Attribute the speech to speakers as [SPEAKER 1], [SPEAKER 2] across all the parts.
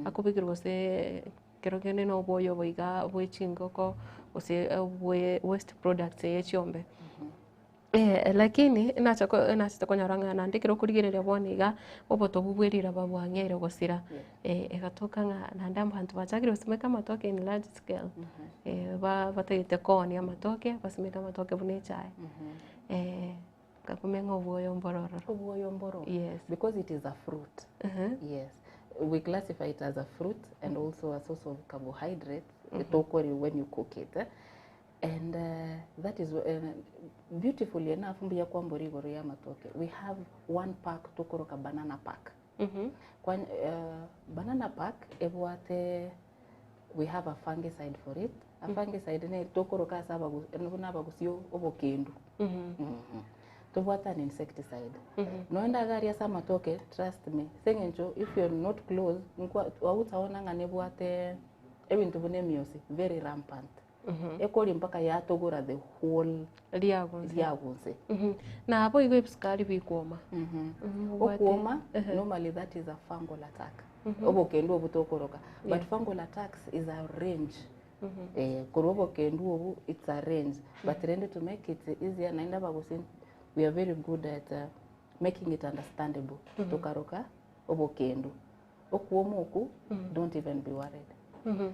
[SPEAKER 1] Akobekerwa gose kero kende na obwoyo obo igaa bwe chingoko, gose obwe waste products eye chiombe. Lakini nacha ko nachete konyora ng'a naende ekero okorigereria bono iga, obotobu bwe riraba bwang'eire gosira, egatoka ng'a naende abanto bachakire gosimeka amatoke in large scale, ba batagete koonia amatoke, basimeke amatoke buna echae, nkakumia ng'a obwoyo mboro ororo.
[SPEAKER 2] Obwoyo mboro
[SPEAKER 1] Yes.
[SPEAKER 2] because it is a fruit. Yes. We classify it as a fruit and also a source of carbohydrates tokori when you cook it. Eh? And uh, that is uh, beautifully enough mbuya kwambora igoro ya amatoke. We have one park tokoroka banana park. Kwa, uh, banana park ebwate we have a fungicide for it. A fungicide ne tokoroka ase abagu buna abagusi obokendu. Mhm. Tobwate an insecticide. Noenda iga aria ase amatoke trust me ase eng'encho if you're not close nkwa autaona ng'a nebwate ebinto buna emiosi very rampant. Ekoria mpaka yatogora the whole
[SPEAKER 1] Riagunse.
[SPEAKER 2] riagunse.
[SPEAKER 1] Na boigo ebisukari bikwoma. Obwate-
[SPEAKER 2] Okwoma normally that is a fungal attack. Obokendu obu tokoroka. But fungal attacks is a range. Eh, korwa obokendu obu it's a range. But rende to make it easier naende abagusii we are very good at uh, making it understandable. Tokaroka obokendu. Okwoma oku don't even be worried.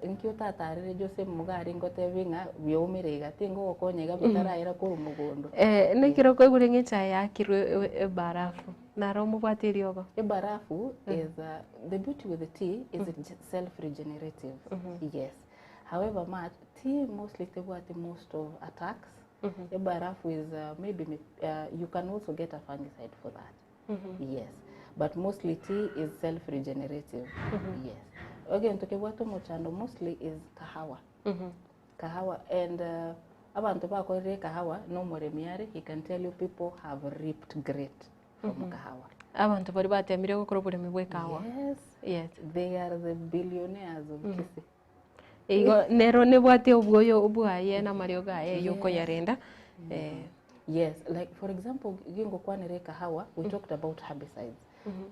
[SPEAKER 2] Inki otatarire Jose Mugari ngotebi ng'a bioumire iga tingogokonya iga bitaraira korwa mogondo.
[SPEAKER 1] Eh, nekero okoigure ng'a echae yakirwe e- ebarafu, naro omobwate eriogo.
[SPEAKER 2] Ebarafu is uh, the beauty with the tea is it self-regenerative. Yes. However much tea mostly tebwati most of attacks. Ebarafu is uh, maybe uh, you can also get a fungicide for that. Yes. But mostly tea is self-regenerative. Yes. Again, tukibwata omochando mostly is kahawa. Kahawa and uh, abantu bakorire kahawa no omoremi are he can tell you people have reaped great from kahawa.
[SPEAKER 1] Abanto baria batemire gokora oboremi bwa ekahawa.
[SPEAKER 2] Yes.
[SPEAKER 1] Yes.
[SPEAKER 2] They are the billionaires of Kisii.
[SPEAKER 1] Igo nero nebwate obwoyo bwaye na amariogo aye yokoyarenda. Eh,
[SPEAKER 2] Yes, like for example, gingokwanire kahawa, we talked about herbicides.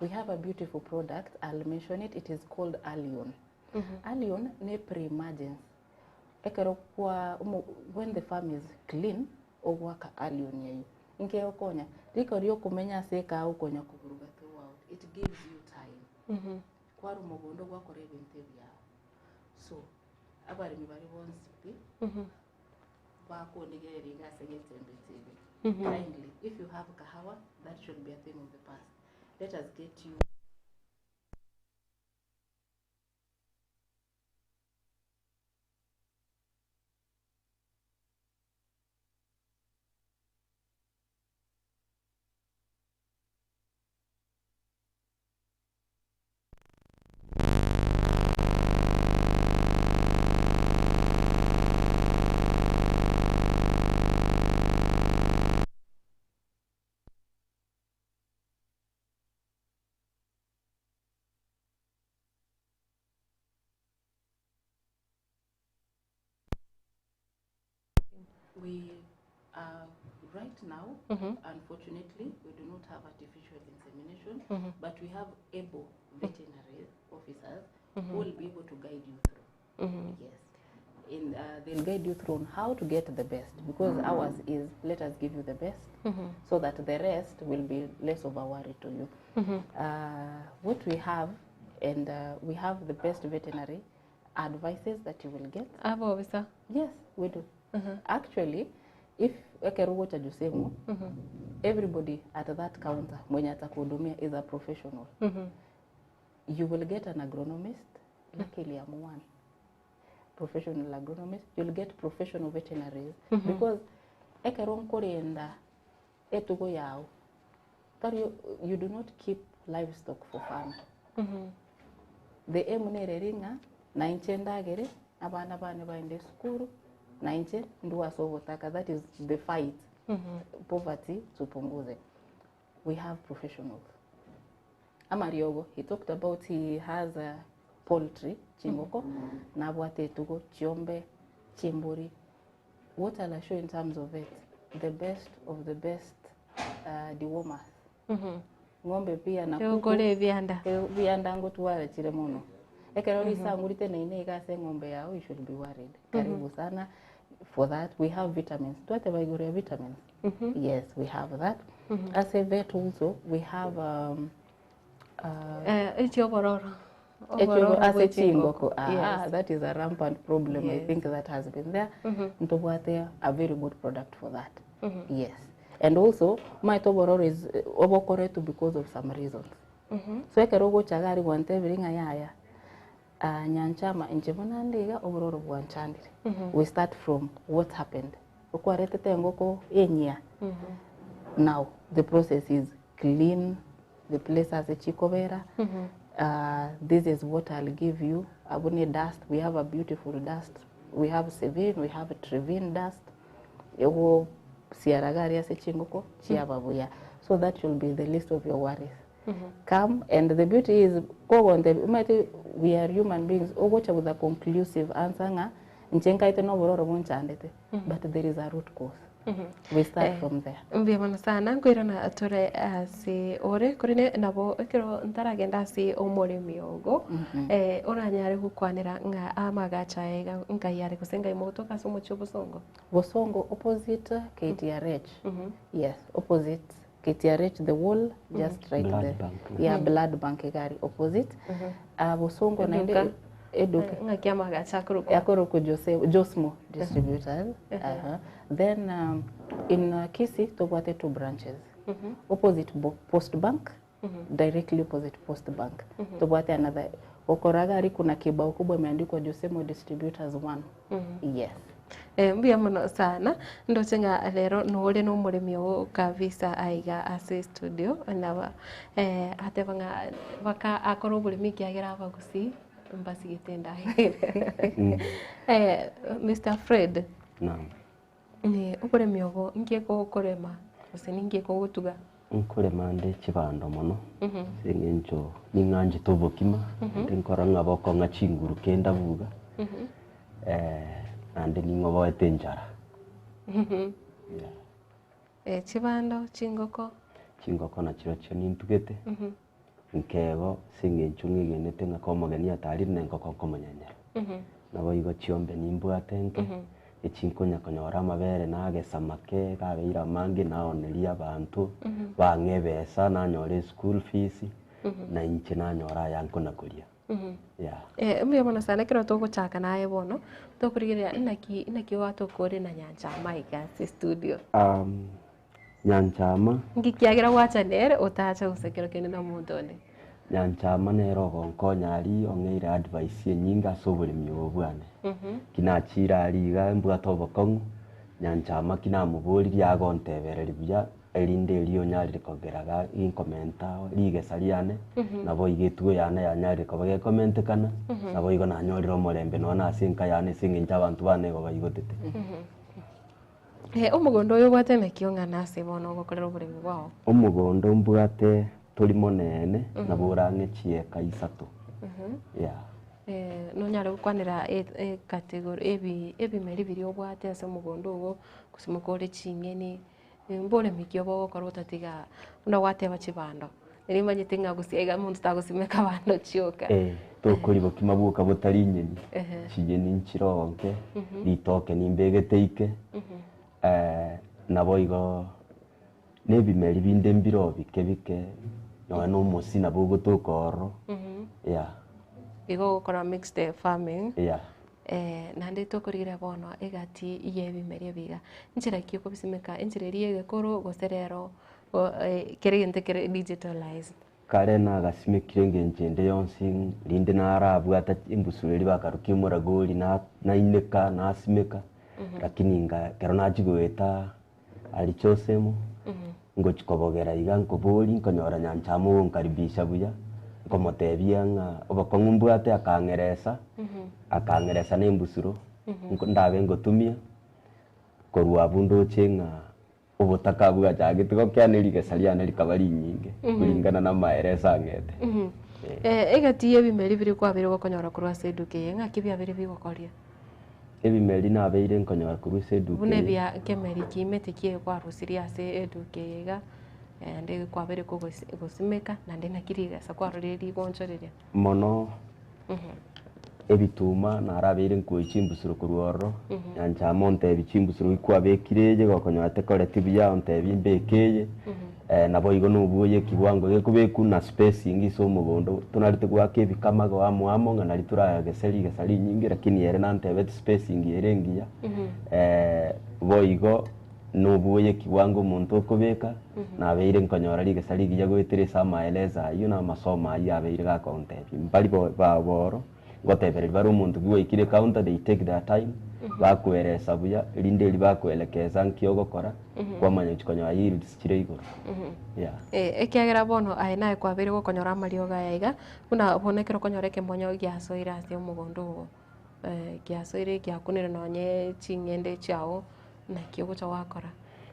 [SPEAKER 2] We have a beautiful product, I'll mention it, it is called Allion. Allion ne pre-emergence. Ekero kwa omo- when the farm is clean, ogwaka Allion yayo. Inke okonya, riko riokomenya ase ekahawa okonya koburuga throughout. It gives you time. Kwara omogondo gwakora ebinto ebiao. So, abaremi bari bonsi pi, bakondigereria iga ase getembe TV. Kindly, if you have kahawa, that should be a thing of the past. Let us get you We uh, right now, unfortunately, we do not have artificial insemination, but we have able veterinary officers who will be able to guide you through. Yes. In, uh, they'll guide you through on how to get the best because ours is let us give you the best so that the rest will be less of a worry to you. What we have, and we have the best veterinary advices that you will get.
[SPEAKER 1] abo bisa.
[SPEAKER 2] Yes, we do. Actually, if ekero cha Josemu, everybody at that counter mwenye atakuhudumia is a professional. You will get an agronomist. Luckily, I'm one. Professional agronomist. You'll get professional veterinaries because ekero nkorenda etugo yao. Tari you do not keep livestock for fun. The aim nere ng'a na inche ndagere abana bane baende esukuru na inche ndwase obotaka that is the fight poverty tupunguze we have professionals amariogo he talked about he has a poultry chingoko nabwate etugo chiombe chimbori what I'll assure in terms of it the best of the best dewormers. Ng'ombe pia na kuku.
[SPEAKER 1] Egokora ebianda.
[SPEAKER 2] Ebianda ngotwara chire mono. Ekero risangu riteneine iga ase eng'ombe yao you should be worried. Karibu sana for that we have vitamins. Twateba igoro ya vitamins. Yes, we have that. Ase vet also we have um,
[SPEAKER 1] Eh, echiobororo.
[SPEAKER 2] Echo
[SPEAKER 1] Obororo
[SPEAKER 2] ase
[SPEAKER 1] bwe
[SPEAKER 2] chingoko. Ah,
[SPEAKER 1] Yes.
[SPEAKER 2] that is a rampant problem. I
[SPEAKER 1] Yes.
[SPEAKER 2] think that has been there. Ntobwate a very good product for that. Yes. And also, my obororo is obokoretu because of some reasons. So ekero ogocha iga aria gwantebire ng'a yaya ah, nyanchama inche buna nde iga obororo bwanchandire. We start from what happened. Okwaretete engoko enyia. Now the process is clean the place ase chikobera. This is what I'll give you. Abwo ne dust. We have a beautiful dust. We have Sevin, we have Trevin dust. Egosiara iga aria ase chingoko chiaba buya. So that should be the least of your worries. Come and the beauty is kogonte omanyete we are human beings ogocha with a conclusive answer ng'a inche nkaete na obororo bonchandete but there is a root cause. We start from there.
[SPEAKER 1] Mbuya mono sana nkoirana tore ase ore korende nabo ekero ntaragenda ase omoremi ogo eh, oranyare gokwanera ng'a amagacho aya iga nkai are gose nkai mogotoka ase omochie obosongo?
[SPEAKER 2] Bosongo opposite KTRH. Yes, opposite KTRH the wall just right
[SPEAKER 3] Blood
[SPEAKER 2] there.
[SPEAKER 3] bank.
[SPEAKER 2] Yeah, blood bank igari opposite. Bosongo naende
[SPEAKER 1] Eduka.
[SPEAKER 2] eduka.
[SPEAKER 1] Ng'aki amagacho akorokwa?
[SPEAKER 2] Yakorokwa Jose, Josmo Distributors. Aha. Then in Kisii tobwate two branches. Opposite Post Bank, directly opposite Post Bank. Tobwate another okoraga ari kuna kibao kubwa imeandikwa Josemo Distributors 1. Yes.
[SPEAKER 1] Eh, mbuya mono sana ndoche ng'a rero nore na omoremi oo kabisa aiga ase studio naba eh, ateba ng'a baka akore oboremi ekiagera abagusii mbasigete endagera. Eh, Mr. Fred,
[SPEAKER 3] Naam.
[SPEAKER 1] ni oboremi obo nki ekokorema gose ninki ekogotuga?
[SPEAKER 3] Nkorema nde chibando mono ase eng'encho ning'anchete obokima naende nkora ng'a bokong'a chinguru kenda buga naende ning'oboete enchara. Yeah.
[SPEAKER 1] Eh, chibando, chingoko?
[SPEAKER 3] Chingoko nachirochio nintugete, nkego ase eng'encho ng'egenete ng'a komogeni atarire na engoko nkomonyenyera. Naboigo chiombe nimbwate nke, echi nkonya konyora amabere nagesa make gabeire amange naoneria abanto, bang'a ebesa nanyora eschool fees, na inche nanyora aya nkona koria. Yeah.
[SPEAKER 1] Eh, mbuya mono sana ekero togochaka naye bono, tokorigereria naki naki gwatokore na Nyanchama iga ase studio.
[SPEAKER 3] Um, Nyanchama.
[SPEAKER 1] Nki kiagera gwacha nere otacha gose kero kende na omonto onde?
[SPEAKER 3] Nyanchama nere ogonkonya aria ong'eire advice enyinge ase oboremi obo bwane. Ki nachire aria iga mbwate obokong'u, Nyanchama ki namoboririe agontebereria buya erinde erio onyarire kogera ga ginkomenta rigesa riane, nabo iga etugo yane yanyarire koba gekomentekana, nabo igo nanyorire omorembe nonya na ase enka yane ase eng'encho abanto bane igo baigotete.
[SPEAKER 1] Eh, omogondo oyo obwate naki ong'ana ase bono ogokorera oboremi bwao?
[SPEAKER 3] Omogondo mbwate tori monene, nabo orang'e chieka isato, yeah.
[SPEAKER 1] Eh, nonyare gokwanera e- ecategory ebi ebimeri biria obwate ase omogondo ogo, gose mokore ching'eni, mboremi ki obogokora otatiga buna gwateba chibando, nari manyete ng'a gose iga monto tagosimeka bando chioka.
[SPEAKER 3] Eh, tokori bokima bwoka botari nyeni,
[SPEAKER 1] Ehe.
[SPEAKER 3] chinyeni nchironke, ritoke nimbegete ike, nabo igo na ebimeri binde mbiro bike bike, nonya na omosi nabo ogotoka ororo, yeah.
[SPEAKER 1] Igo ogokora mixed farming.
[SPEAKER 3] Yeah.
[SPEAKER 1] Eh, naende tokorigereria bono egati ya ebimeri ebi iga, nchera ki okobisimeka, enchera eria ya egekoro gose rero kera egento kere digitalized?
[SPEAKER 3] Kare nagasimekire engencho ende yonsi, rinde narabwata embusuro eria bakarukia omoragori, na naineka, nasimeka, lakini nga ekero nachia goeta aria Josemo, ngochia kobogera iga nkoboria, nkonyora nyanchama ogonkaribisha buya, nkomotebia ng'a obokong'u mbwate akang'eresa, akang'eresa na embusuro, nko ndabe ngotumia, korwa abwo ndoche ng'a obotaka bwachagete gokeana rigesa riane rikaba rinyinge, kulingana na amaereso ang'ete.
[SPEAKER 1] Eh, egati y'ebimeri biria kwabeire gokonyora korwa ase eduka eye, ng'aki biabeire bigokoria?
[SPEAKER 3] Ebimeri nabeire nkonyora korwa ase eduka
[SPEAKER 1] Buna
[SPEAKER 3] eye.
[SPEAKER 1] ebia kemeri kiimete kiaye kwarusirie ase eduka eye iga. Naende kwabeire kogosi gosimeka, naende naki rigesa kwarorire rigonchoreria.
[SPEAKER 3] Mono ebituma narabeire nkoe chimbusuro korwa ororo, nyanchama ontebi chimbusuro ki kwabekire eye gokonyora tekoreti buya ontebi mbeke eye, naboigo na obuya ekiwango gekobekwa na spacing ase omogondo tonarete goaka ebikamago amo amo ng'a nari toragese rigesa rinyinge lakini ere nantebeti spacing ere engiya, boigo. Nobuya ekiwango omonto okobeka, nabeire nkonyora rigesa rigiya goetera ase amaelezo ayio na amasomo ayio abeire gakontebia. Mbari bo ba boro, ngotebereria bare omonto ki gwaikire ecounter they take their time, bakoeresa buya, erinde erio bakoelekeza nki ogokora, kwamanya gochia konyora yields chire igoro, yeah.
[SPEAKER 1] Ekiagera bono aye naye kwabeire gokonyora amariogo aya iga, buna bono ekero okonyora ekemonyo giasoire ase omogondo ogo. Giasoire giakunire nonye ching'ende chiao, naki ogocha gwakora?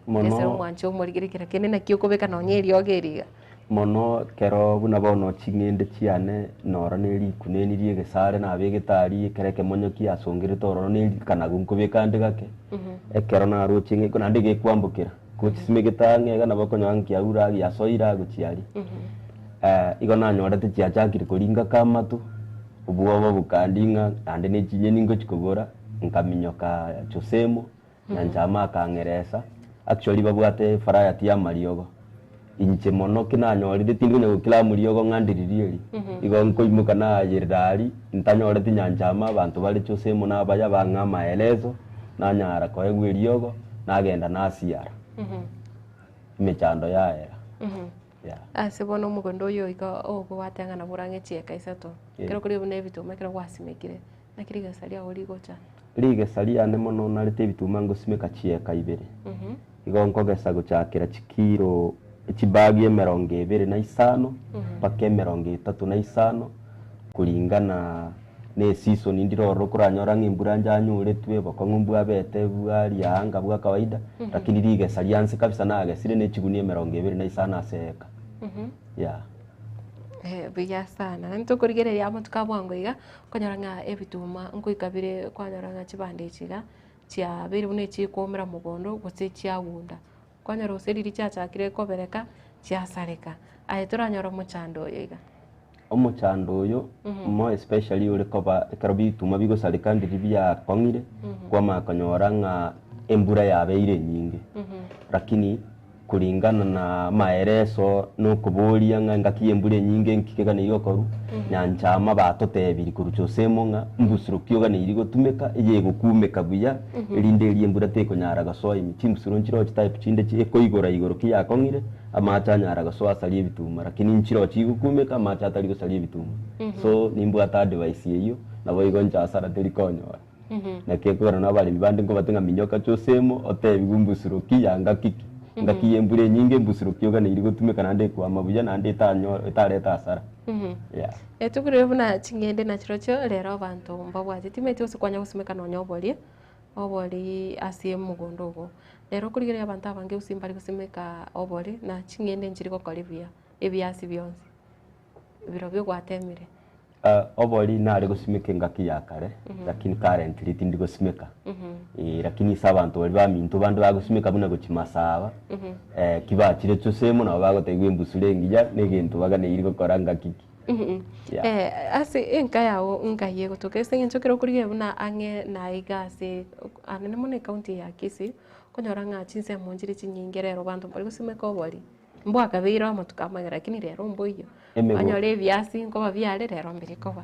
[SPEAKER 3] Mono-
[SPEAKER 1] Ase omwancho omorigeri kera kende naki okobeka nonye eriogo eri iga.
[SPEAKER 3] Mono ekero buna bono ching'ende chiane noro na erikuneni ria egesare nabegete aria ekero ekemonyo kiasongerete ororo na erikanagu nkobeka ande gake, ekero naroche ng'a naende gekwambokera, gochisimegete ang'e iga nabo okonyora nkiaure aa giasoire aa gochia aria. Igo nanyorete chiachakire koringa ka amato. Obwoba bokanding'a, naende ne chinyeni ngochia kogora, nkaminyoka Josemo, na Njama akang'eresa, actually babwate variety y'amariogo. Inche mono ki nanyorire tindi konya goclaim riogo ng'a ndiririe eri, igo nkoimoka nayerera aria, ntanyoreti Nyanchama abanto bare Josemo na abaya bang'a amaelezo, nanyara koegwa eriogo, nagenda nasiara, emechando yaera. Yeah.
[SPEAKER 1] Ase bono omogondo oyo iga okobwate ng'a nabo orang'e chieka isato,
[SPEAKER 3] Eh.
[SPEAKER 1] ekero kore buna ebituma ekero gwasimekire, naki rigesa riago rigocha?
[SPEAKER 3] Rigesa riane mono narete ebituma ngosimeka chieka ibere. Igo nkogesa gochakera chikiro chibagi emerongo ebere na isano mpaka emerongo etato na isano kulingana na eseason ndire ororo okoranyora ng'a embura njanyoretwe, obokong'u mbwabete bwaria anga bwa kawaida, lakini rigesa ria nse kabisa nagesire ne chigunia emerongo ebere na isano ase eeka, yeah.
[SPEAKER 1] Buya sana. Naende tokorigereria amatuko a bwango iga, okonyora ng'a ebituma nkoika bire kwanyora ng'a chibando echi iga, chiabeire buna echikwomera mogondo gose chiagunda. Kwanyora gose riria chiachakire kobereka, chiasareka. Aye toranyore omochando oyo iga.
[SPEAKER 3] Omochando oyo more especially ore koba ekero bituma bigosareka ndiri biakong'ire, kwamanya konyora ng'a embura yabeire enyinge. Lakini kulingana na amaereso na okoboria ng'a engaki ya embura enyinge nki keganeirie gokorwa, nyanchama batotebirie korwa Josemo ng'a mbusuro ki oganeirie gotumeka eye egokumeka buya erinde eria embura tekonyara gosoa ime. Chimbusuro nchiroo chitype chinde chi ekoigora igoro ki yakong'ire, amache anyara gosoa asarie ebituma, lakini nchiroo chigokumeka amache atari gosaria ebituma. So nimbwate advice eyio, naboigo inche hasara teri konyora. Naki ekogera na abaremi bande nkobate ng'a minyoka chosemo otebigwe mbusuro ki ya ngaki ki, ngaki ya embura enyinge mbusuro ki oganeiri gotumeka naende ekwama buya naende etanyo etarete hasara. Yeah.
[SPEAKER 1] Etukurire buna ching'ende nachirochio rero abanto mbabwate timanyeti gose kwanya gosimeka nonya oborie, obori ase omogondo ogo. Rero okorigereria abanto abange gose mbari gosimeka obori na ching'ende nchiri gokora buya, ebiasi bionsi, birobio gwatemire.
[SPEAKER 3] Obori nare gosimeka engaki ya kare, lakini currently tindi gosimeka. Eh, lakini ase abanto baria baminto bande bagosimeka buna gochia masaba, ki bachire chosemo nabo bagotebiwa embusuro engiya na egento baganeiri gokora ngaki ki. Yeah.
[SPEAKER 1] Ase enka yago nkai egotoka ase eng'encho ekero okorigereria buna ang'e na iga ase anene mono ecounty ya Kisii, okonyora ng'a chinsemo nchire chinyinge rero abanto mbari gosimeka obori. Mbwakabeire amatuko amaya lakini rero mboiyo.
[SPEAKER 3] Emego.
[SPEAKER 1] Onyore ebiasi nkoba biare rero mbiri koba.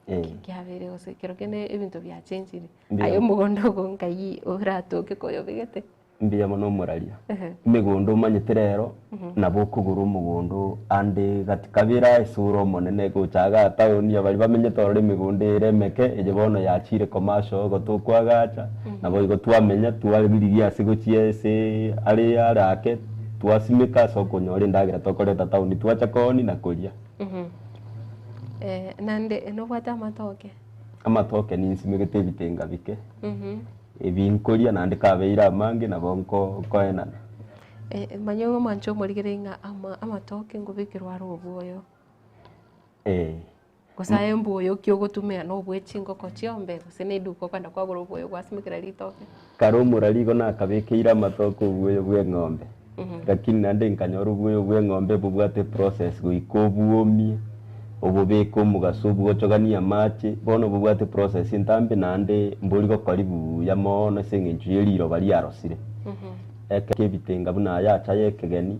[SPEAKER 3] Eh.
[SPEAKER 1] Kiabeire gose kero kende ebinto biachenchire.
[SPEAKER 3] Mbuya.
[SPEAKER 1] Aye omogondo ogo nkai oratoke koyobegete.
[SPEAKER 3] Mbuya mono omoraria.
[SPEAKER 1] Ehe.
[SPEAKER 3] Emegondo omanyete rero, nabo okogora omogondo ande gati kabere ase ore omonene gocha igaa town abaria bamenyete ororo emegondo ere emeke, eye bono yachire commercial igo tokoagacha, nabo igo twamenya twarigia ase gochia ase are are ake, twasimeka ase okonyora endagera tokoreta town twacha koonia na koria.
[SPEAKER 1] Naende nobwate amatoke?
[SPEAKER 3] Amatoke ninsimegete ebitenga bike, ebi nkoria naende kabeire amange nabo nko nkoenana.
[SPEAKER 1] Manya omwancho omorigereria ng'a ama amatoke nkobekerwa are obwoyo.
[SPEAKER 3] Eh.
[SPEAKER 1] Gose aye mbwoyo ki ogotumia na obwe chingoko chiombe gose na eduka okogenda kwagora obwoyo gwasimekera ritoke.
[SPEAKER 3] Kare omorari igo nakabekeire amatoke obwoyo bwa eng'ombe. Lakini naende nkanyora obwoyo bwa eng'ombe bobwate eprocess goika obwomie, obobeke omogaso obwochoganie amache, bono bobwate eprocess entambe naende mbori gokori buya moono ase eng'encho ye riroba riarosire. Ekero ebitenga buna aya acha ya ekegeni,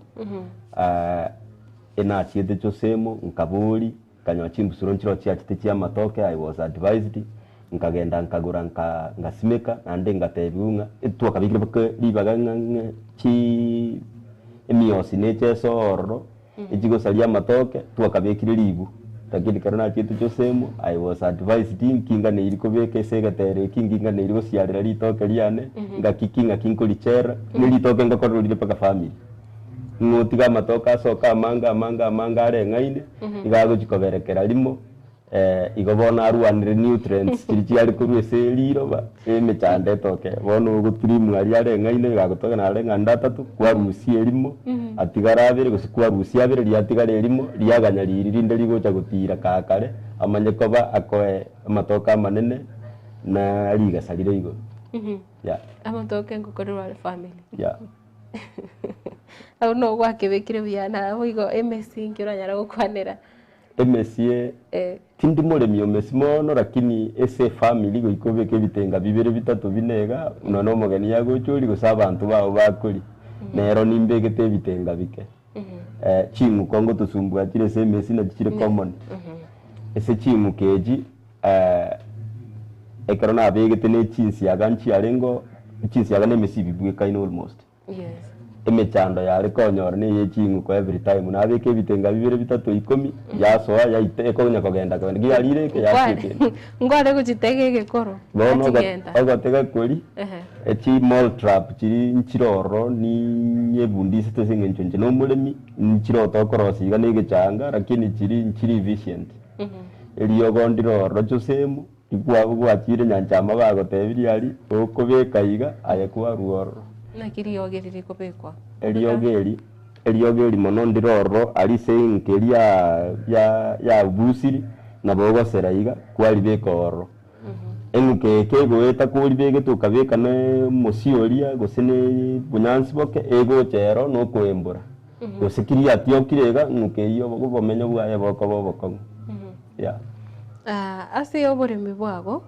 [SPEAKER 3] enachiete chosemo nkaboria, nkanyora chimbusuro nchiroo chiachete chia amatoke, I was advised, nkagenda nkagora nka ngasimeka, naende ngatebiwa ng'a twakabekire mpaka ribaga ng'a ng'a chii emiosi neche ase ororo, echigosaria amatoke, twakabekire ribu. Lakini ekero nachiete chosemo, I was advised nki nganeiri kobeka ase egetero eki, nki nganeiri gosiarera ritoke riane, ngaki ki ng'aki nkorichera, ne ritoke ngokorora rire mpaka family. Ng'a otige amatoke asoke amange amange amange areng'aine, iga agochi koberekera rimo, igo bono arwanire nutrients chiria chiare korwa ase riroba, emechando etoke. Bono ogotrimwa aria areng'aine iga agotoka nareng'ande atato, kwarusia erimo, atigare abere gose kwarusia abere riatigara erimo, riaganya riria rinde rigocha gotira kaa kare, amanye koba akoe amatoke amanene, na rigesa rire igoro. Yeah.
[SPEAKER 1] Amatoke ngokorerwa are family.
[SPEAKER 3] Yeah.
[SPEAKER 1] Abwo nigo gwakebekire buya nabo igo emesingi oranyare gokwanera.
[SPEAKER 3] Emesie,
[SPEAKER 1] Eh.
[SPEAKER 3] tindi moremi omesi mono lakini ase efamiri goika obeke ebitenga bibere bitato bine iga, buna na omogeni agocha oria gose abanto bao bakoria, nero nimbegete ebitenga bike. Ching'uko ngotosumbua chire ase emesi nachi chire common. Ase ching'uko echi, ekero nabegete ne chinsiaga nchiarengeo, chinsiaga na emesi bibwekaine almost.
[SPEAKER 1] Yes.
[SPEAKER 3] Emechando yare konyora neye ching'uko every time, nabeka ebitenga bibere bitato ikomi, yasoa yaita ekonya kogenda kogenda, ki yarire eke yasia ekende.
[SPEAKER 1] Nkware gochitega egekoro,
[SPEAKER 3] Bono ogo-
[SPEAKER 1] achigenda.
[SPEAKER 3] ogotega koria,
[SPEAKER 1] Ehe.
[SPEAKER 3] echi mole trap chiri nchire ororo ninyebundisete ase eng'encho inche na omoremi, nchire otokorosia iga na egechanga lakini chiri nchiri efficient. Eriogo ndire ororo chosemo, Rikwabo gwachire nyancha amo bagotebirie aria, Okobeka iga, aye kwarua ororo.
[SPEAKER 1] Naki riogi eri rikobekwa?
[SPEAKER 3] Eriogi eri, eriogi eri mono ndire ororo aria ase enka eria ya yabusiri, nabo ogosera iga, kwaribeka ororo. Eng'uko eye kegoeta koribegete okabeka na omosie oria gose na obonyansi boke, egocha ero na okoembora. Gose ki riatiokire iga, eng'uko eyio obomenyo bwaye bokoba obokong'u. Yeah.
[SPEAKER 1] Ase oboremi bwago,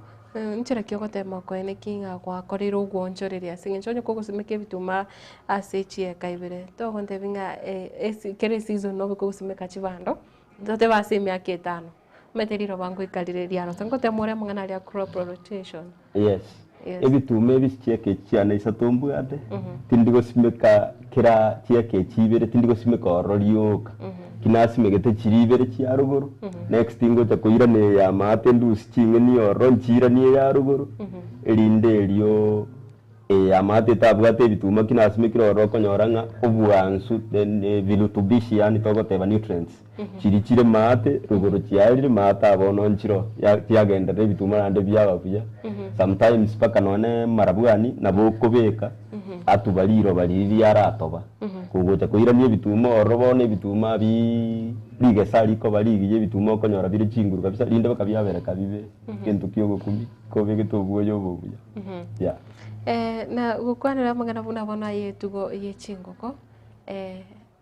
[SPEAKER 1] nchera ki ogotema koene ki ng'a gwakoreire ogwoonchoreria ase eng'encho onye kogosimeka ebituma ase chieka ibere, togontebia ng'a esi kera eseason nobe kogosimeka chibando, totebe ase emiaka etano, omanyete riroba ngoika rire riarosa, ngotema ore amang'ana aria crop rotation.
[SPEAKER 3] Yes.
[SPEAKER 1] Yes.
[SPEAKER 3] Ebituma ebi chieka echi chiane isato mbwate, tindi gosimeka kera chieka echi ibere tindi gosimeka ororo rioka. Ki nasimegete chiria ibere chia rogoro, next ngocha koirana eye ya maate ndusie ching'eni ororo nchiiranie eya rogoro, erinde erio eye ya maate etabwate ebituma ki nasimekire ororo okonyora ng'a obwansu then virutubishi yaani togoteba nutrients. Chiria chire maate, rogoro chiarire maate aa bono nchiro chiagenderera ebituma naende biaba buya. Sometimes mpaka nonye marabwani nabo okobeka atuba riroba riria riaratoba. Kogocha koirania ebituma ororo bono ebituma biiii rigesa rikoba rigiya ebituma okonyora bire chinguru kabisa rinde mpaka biabereka bibe egento kia ogokumia kobegete obwoyo obo obuya yeah.
[SPEAKER 1] Na gokwanera amang'ana buna bono aye etugo ye chingoko.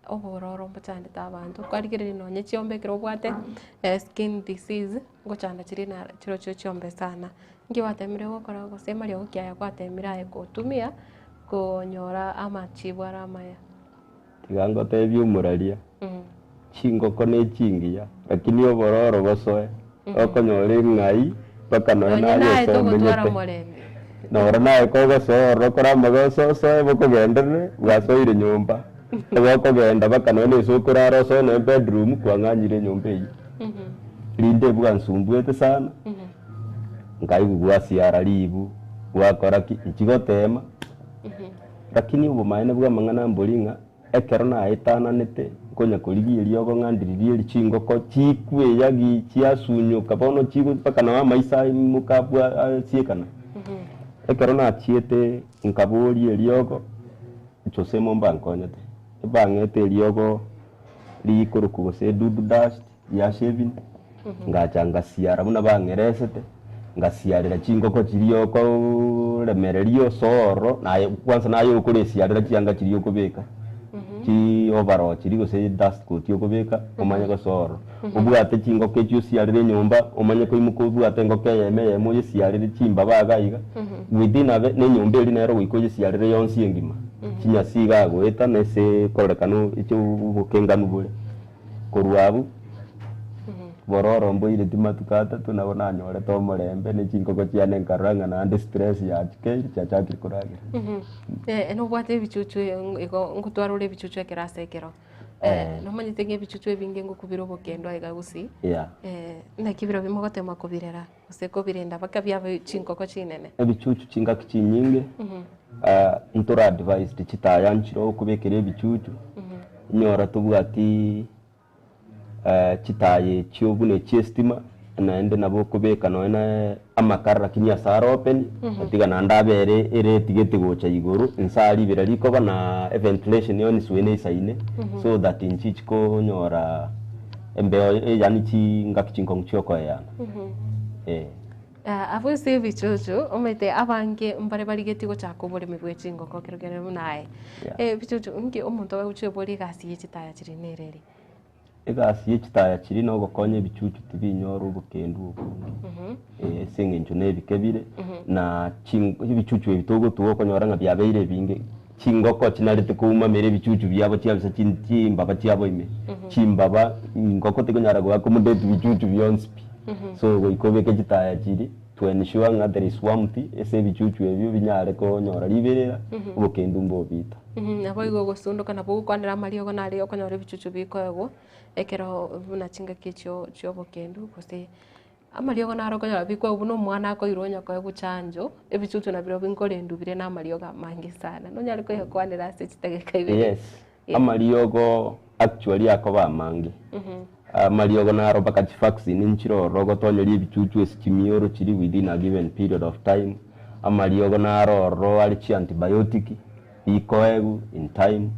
[SPEAKER 1] Obororo mbochandete abanto, kwarigereria nonye chiombe ekero obwate skin disease, ngochanda chire na chirochio chiombe sana. Nki gwatemire gokora gose amariogo ki aya gwatemire aye gotumia, konyora amachibu are amaya?
[SPEAKER 3] Tiga ngotebie omoraria, chingoko ne chingiya, lakini obororo bosoe, okonyora eng'ai mpaka nonya
[SPEAKER 1] Nonye
[SPEAKER 3] naye
[SPEAKER 1] naye
[SPEAKER 3] ase
[SPEAKER 1] togotwara
[SPEAKER 3] omenyete.
[SPEAKER 1] omorembe.
[SPEAKER 3] Noro naye kogosoa ororo kore amagoso osoe bokogenderere, bwasoire nyomba. Obokogenda mpaka nonya na ase okorara osoe nonya bedroom kwang'anyire enyomba eyio. Rinde bwansumbuete sana, nkaigwa gwasiara ribu, gwakora ki, nchigotema, lakini obomaene bwa amang'ana mbori ng'a ekero naetananete nkonya korigia eriogo ng'a ndiririe eri chingoko chikweyagi chiasunyoka bono chigo mpaka nabo amaiso aimoka abwa asiekana. Ekero nachiete nkaboria eriogo. Jose mombankonyete, ebang'ete eriogo rikorokwa gose edudu dust ria shaving, ngacha ngasiara buna bang'eresete, ngasiarera chingoko chiria okoremereria ase ororo, naye kwanza naye okoresiarera chianga chiria okobeka. Chi overall chiria gose dust coat okobeka omanye gosoa ororo. Obwate chingoko echio osiarere enyomba omanye koimoka obwate engoko eyemo eyemo oyesiarere chimbaba iga iga within a ve na enyomba eria nero goika oyesiarere yonsi engima. Chinyasi iga agoeta na ase kororekana eche obokenganu bore. Korwa abwo, bororo mboireti matuko atato nabo nanyorete omorembe ne chingoko chiane nkarora ng'a naende stress yachikeire chiachakire koragera.
[SPEAKER 1] Eh, nobwate ebichuchu igo ngotwara ore ebichuchu ekero ase ekero.
[SPEAKER 3] Eh.
[SPEAKER 1] Nomanyete ng'a ebichuchu ebinge ngokubira obokendo aiga gusii.
[SPEAKER 3] Yeah.
[SPEAKER 1] Naki birobio mogotema kobirera gose kobirenda mpaka biabe chingoko chinene?
[SPEAKER 3] Ebichuchu chingaki chinyinge, ntora advised chitaya nchire okobekera ebichuchu, onyora tobwati chitaya echio buna echia estima, naende nabo okobeka nonye na amakara lakini ase are open, otiga naende abere ere etigete gocha igoro, inse aria ribera rikoba na eventilation yonsi neisaine, so that nchichi konyora embeo yaani chingaki chinkong'u chiokoeyana eh.
[SPEAKER 1] Abwo ase ebichuchu, omanyete abange mbare barigetie gochaka oboremi bwe chingoko ekero kere buna aye.
[SPEAKER 3] Yeah.
[SPEAKER 1] Ebichuchu inki omonto agochia oborie egasi ye chitaya chiria nere eri?
[SPEAKER 3] Egasi ye chitaya chiria na ogokonya ebichuchu tibinyora obokendu obonge eh, ase eng'encho na ebike bire na chin ebichuchu ebi togotuga okonyora ng'a biabeire ebinge. Chingoko chinarete koumamera ebichuchu biabo chiabisa chimbaba chiabo ime, chimbaba engoko tekonyara goa accommodate bichuchu bionsi pi. So goika obeke chitaya chiria to ensure ng'a there is warmth ase ebichuchu ebio binyare konyora riberera, obokendu mbobita.
[SPEAKER 1] Naboigo ogosundoka nabo ogokwanera amariogo nare okonyora ebichuchu bikoegwa, ekero buna chingaki echio chiobokendu gose. Amariogo naro okonyora bikoegwa buna omwana akoirwa onye koegwa chanjo, ebichuchu nabirobio nkorendwa bire na amariogo amange sana. Nonyare koyakwanera ase chidageka ibere?
[SPEAKER 3] Yes, amariogo actually akoba amange. Amariogo naro mpaka chivaccine nchire ororo ogotonyeria ebichuchu ase chimioro chiria within a given period of time. Amariogo naro ororo are chiantibiotic, bikoegwa in time.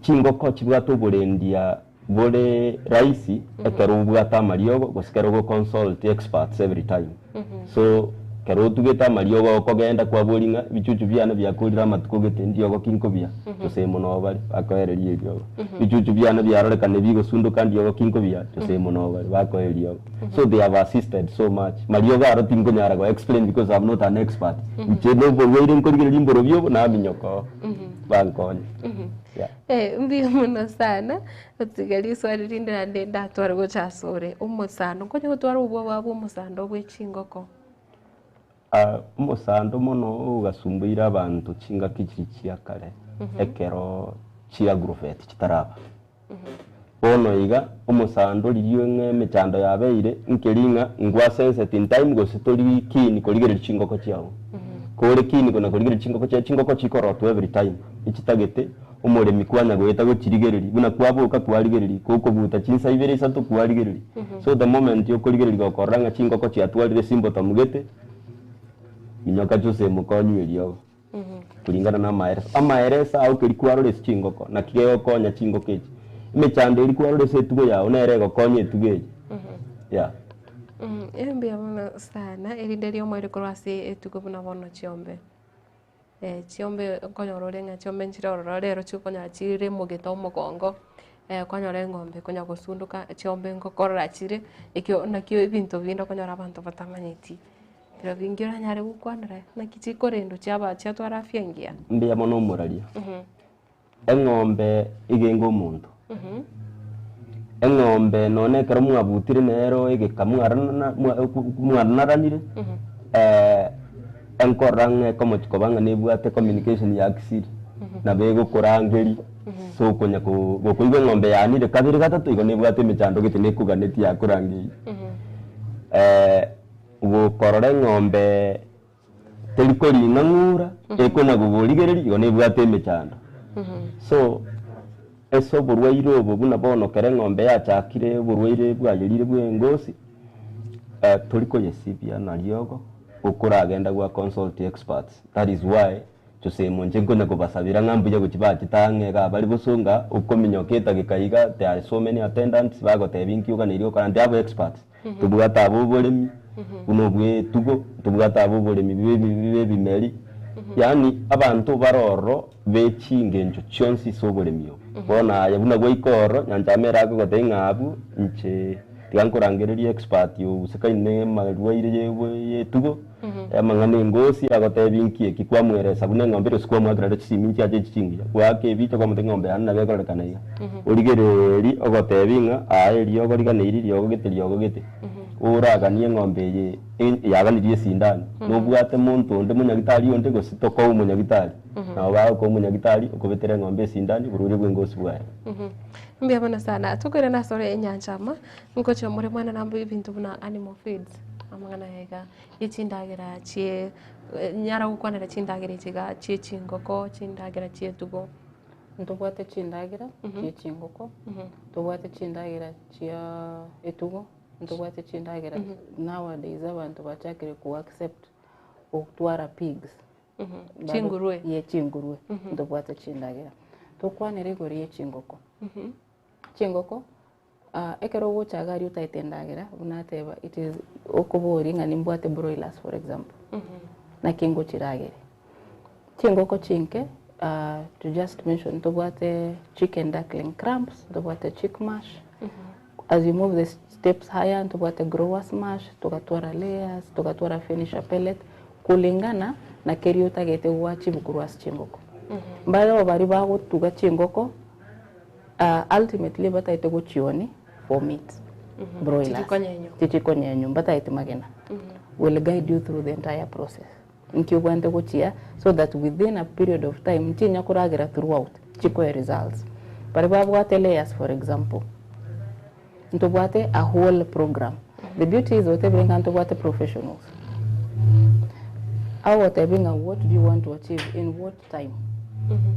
[SPEAKER 3] Chingoko chibwate oborendia bore rahisi ekero obwate amariogo gose ekero ogo consult experts every time. So ekero otugete amariogo okogenda kwaboria ng'a ebichuchu biane biakorire amatuko gete ndiogo ki nkobia gose mono bare bakoereria eriogo. Ebichuchu biane biarorekana bigosundoka ndiogo ki nkobia gose mono bare bakoa eriogo. So they have assisted so much. Mariogo aro tinkonyara go explain because I'm not an expert. Inche noborwaire nkorigereria mborobio obo naminyoka oo. Bankonye. Yeah.
[SPEAKER 1] Eh, mbuya mono sana, otiga riswali rinde naende ndatware gocha asore, omosando, nkonya gotwara obwoba bwa omosando bwe chingoko?
[SPEAKER 3] Ah, omosando mono ogasumbuire abanto chingaki chiria chia kare, ekero chia agrovet chitaraba. Bono iga, omosando riria ng'a emechando yabeire, nkeri ng'a ngwa sense in time gose tori keen korigereria chingoko chiago. Kore keen kona korigereria chingoko chiago, chingoko chikorotwa every time, echitagete omoremi kwanya goeta gochirigereria, buna kwaboka kwarigereria, gokobuta chinsa ibere isato kwarigereria. So the moment okorigereria gokorora ng'a chingoko chiatwarire symptom gete, minyoka chose mokonywe eriogo. Kulingana na amaereso. Amaereso ao keria kwarora ase chingoko, naki gegokonya chingoko echi. Emechando eria kwarora ase etugo yao nere egokonya etugo eye. Yeah.
[SPEAKER 1] Mbuya mono sana, erinde riomoerio korwa ase etugo buna bono chiombe. Chiombe okonyora ore ng'a chiombe nchire ororo rero chikonyora chire mogete omogongo, okonyora eng'ombe ekonya gosundoka, chiombe ngokorora chire, ekio nakio ebinto binde okonyora abanto batamanyeti. Biro bingi oranyare gokwanera, naki chikorendwa chiaba chiatwara afya engiya.
[SPEAKER 3] Mbuya mono omoraria. Eng'ombe egenge omonto. Eng'ombe nonye ekero mwabutire nero egeka mwaranana mwaranaranire, enkorora ng'a ekomochi koba ng'a nebwate communication ya kisiri, nabo egokorangeria, so okonya ko gokoigwa eng'ombe yaanire kabere gatato igo nebwate emechando gete nekoganetie yakorangeirie. Gokorora eng'ombe teri koring'ang'ura, ekona gogorigereria, igo nebwate emechando. So, ase oborwaire obo buna bono kera eng'ombe yachakire oborwaire bwayerire bwa engosi, tori koyesibia na riogo, okoragenda gwa consult experts. That is why Jose inche nkonya kobasabera ng'a mbuya gochia bachete ang'e iga abare bosonga, okominyoka edageka iga, there are so many attendants bagotebia inki oganeiri gokora, and abo experts. Tobwate aba oboremi buna obw'etugo, tobwate aba oboremi bw'ebimeri, yaani abanto bare ororo be chingencho chionsi ase oboremi obo. Bono aye buna gwaika ororo, nyanchama ere akogotebia ng'a abwo inche tiga nkorangererie expert ousekaine amarwaire ye etugo, amang'ana engosi agotebi nki eki kwamweresa buna eng'ombe eria gose kwamwakera chisimi nchiacha echi chingiya, goaka ebicha kwamotebia eng'ombe yane nabo ekororekana iga. Origereeri ogotebi ng'a aa eriogo riganeiri riogo gete riogo gete, oraganie eng'ombe eye yaganirie esindani, nobwate monto onde monyagitari onde gose tokoa omonyagitari. Nabo bagokoa omonyagitari okobetera eng'ombe esindani borwaire bw'engosi bwaye.
[SPEAKER 1] Mbuya mono sana. Tokoirana ase ore enyancha ama, ngochia more mwana nabo ebinto buna animal feeds, amang'ana aya iga ye chindagera chie nyara gokwanera chindagera echi iga chie chingoko, chindagera chie etugo.
[SPEAKER 2] Ntobwate chindagera chie chingoko, ntobwate chindagera chia etugo, ntobwate chindagera nowadays abanto bachakire ko accept gotwara pigs.
[SPEAKER 1] Chingurue.
[SPEAKER 2] Ye chingurue ntobwate chindagera. Tokwanere igoro ye chingoko. Chingoko ekero ogocha iga aria otaete endagera buna ateba it is okoboria ng'a nimbwate broilers for example, naki ngochiragere. Chingoko chinke to just mention ntobwate chicken duckling cramps, ntobwate chick mash, as you move the steps higher ntobwate growers mash, togatwara layers, togatwara finisher pellet, kulingana na keria otagete goachieve korwa ase chingoko. Mbareo baria bagotuga chingoko ultimately batagete gochioni for meat, broilers,
[SPEAKER 1] Chichikonyenywa.
[SPEAKER 2] chichikonyenywa mbatagete magena, will guide you through the entire process. Nki obwenerete gochia so that within a period of time nchinya koragera throughout chikoe results. Baria babwate layers for example, ntobwate a whole program. The beauty is otebire ng'a ntobwate professionals. Agotebia ng'a what do you want to achieve in what time?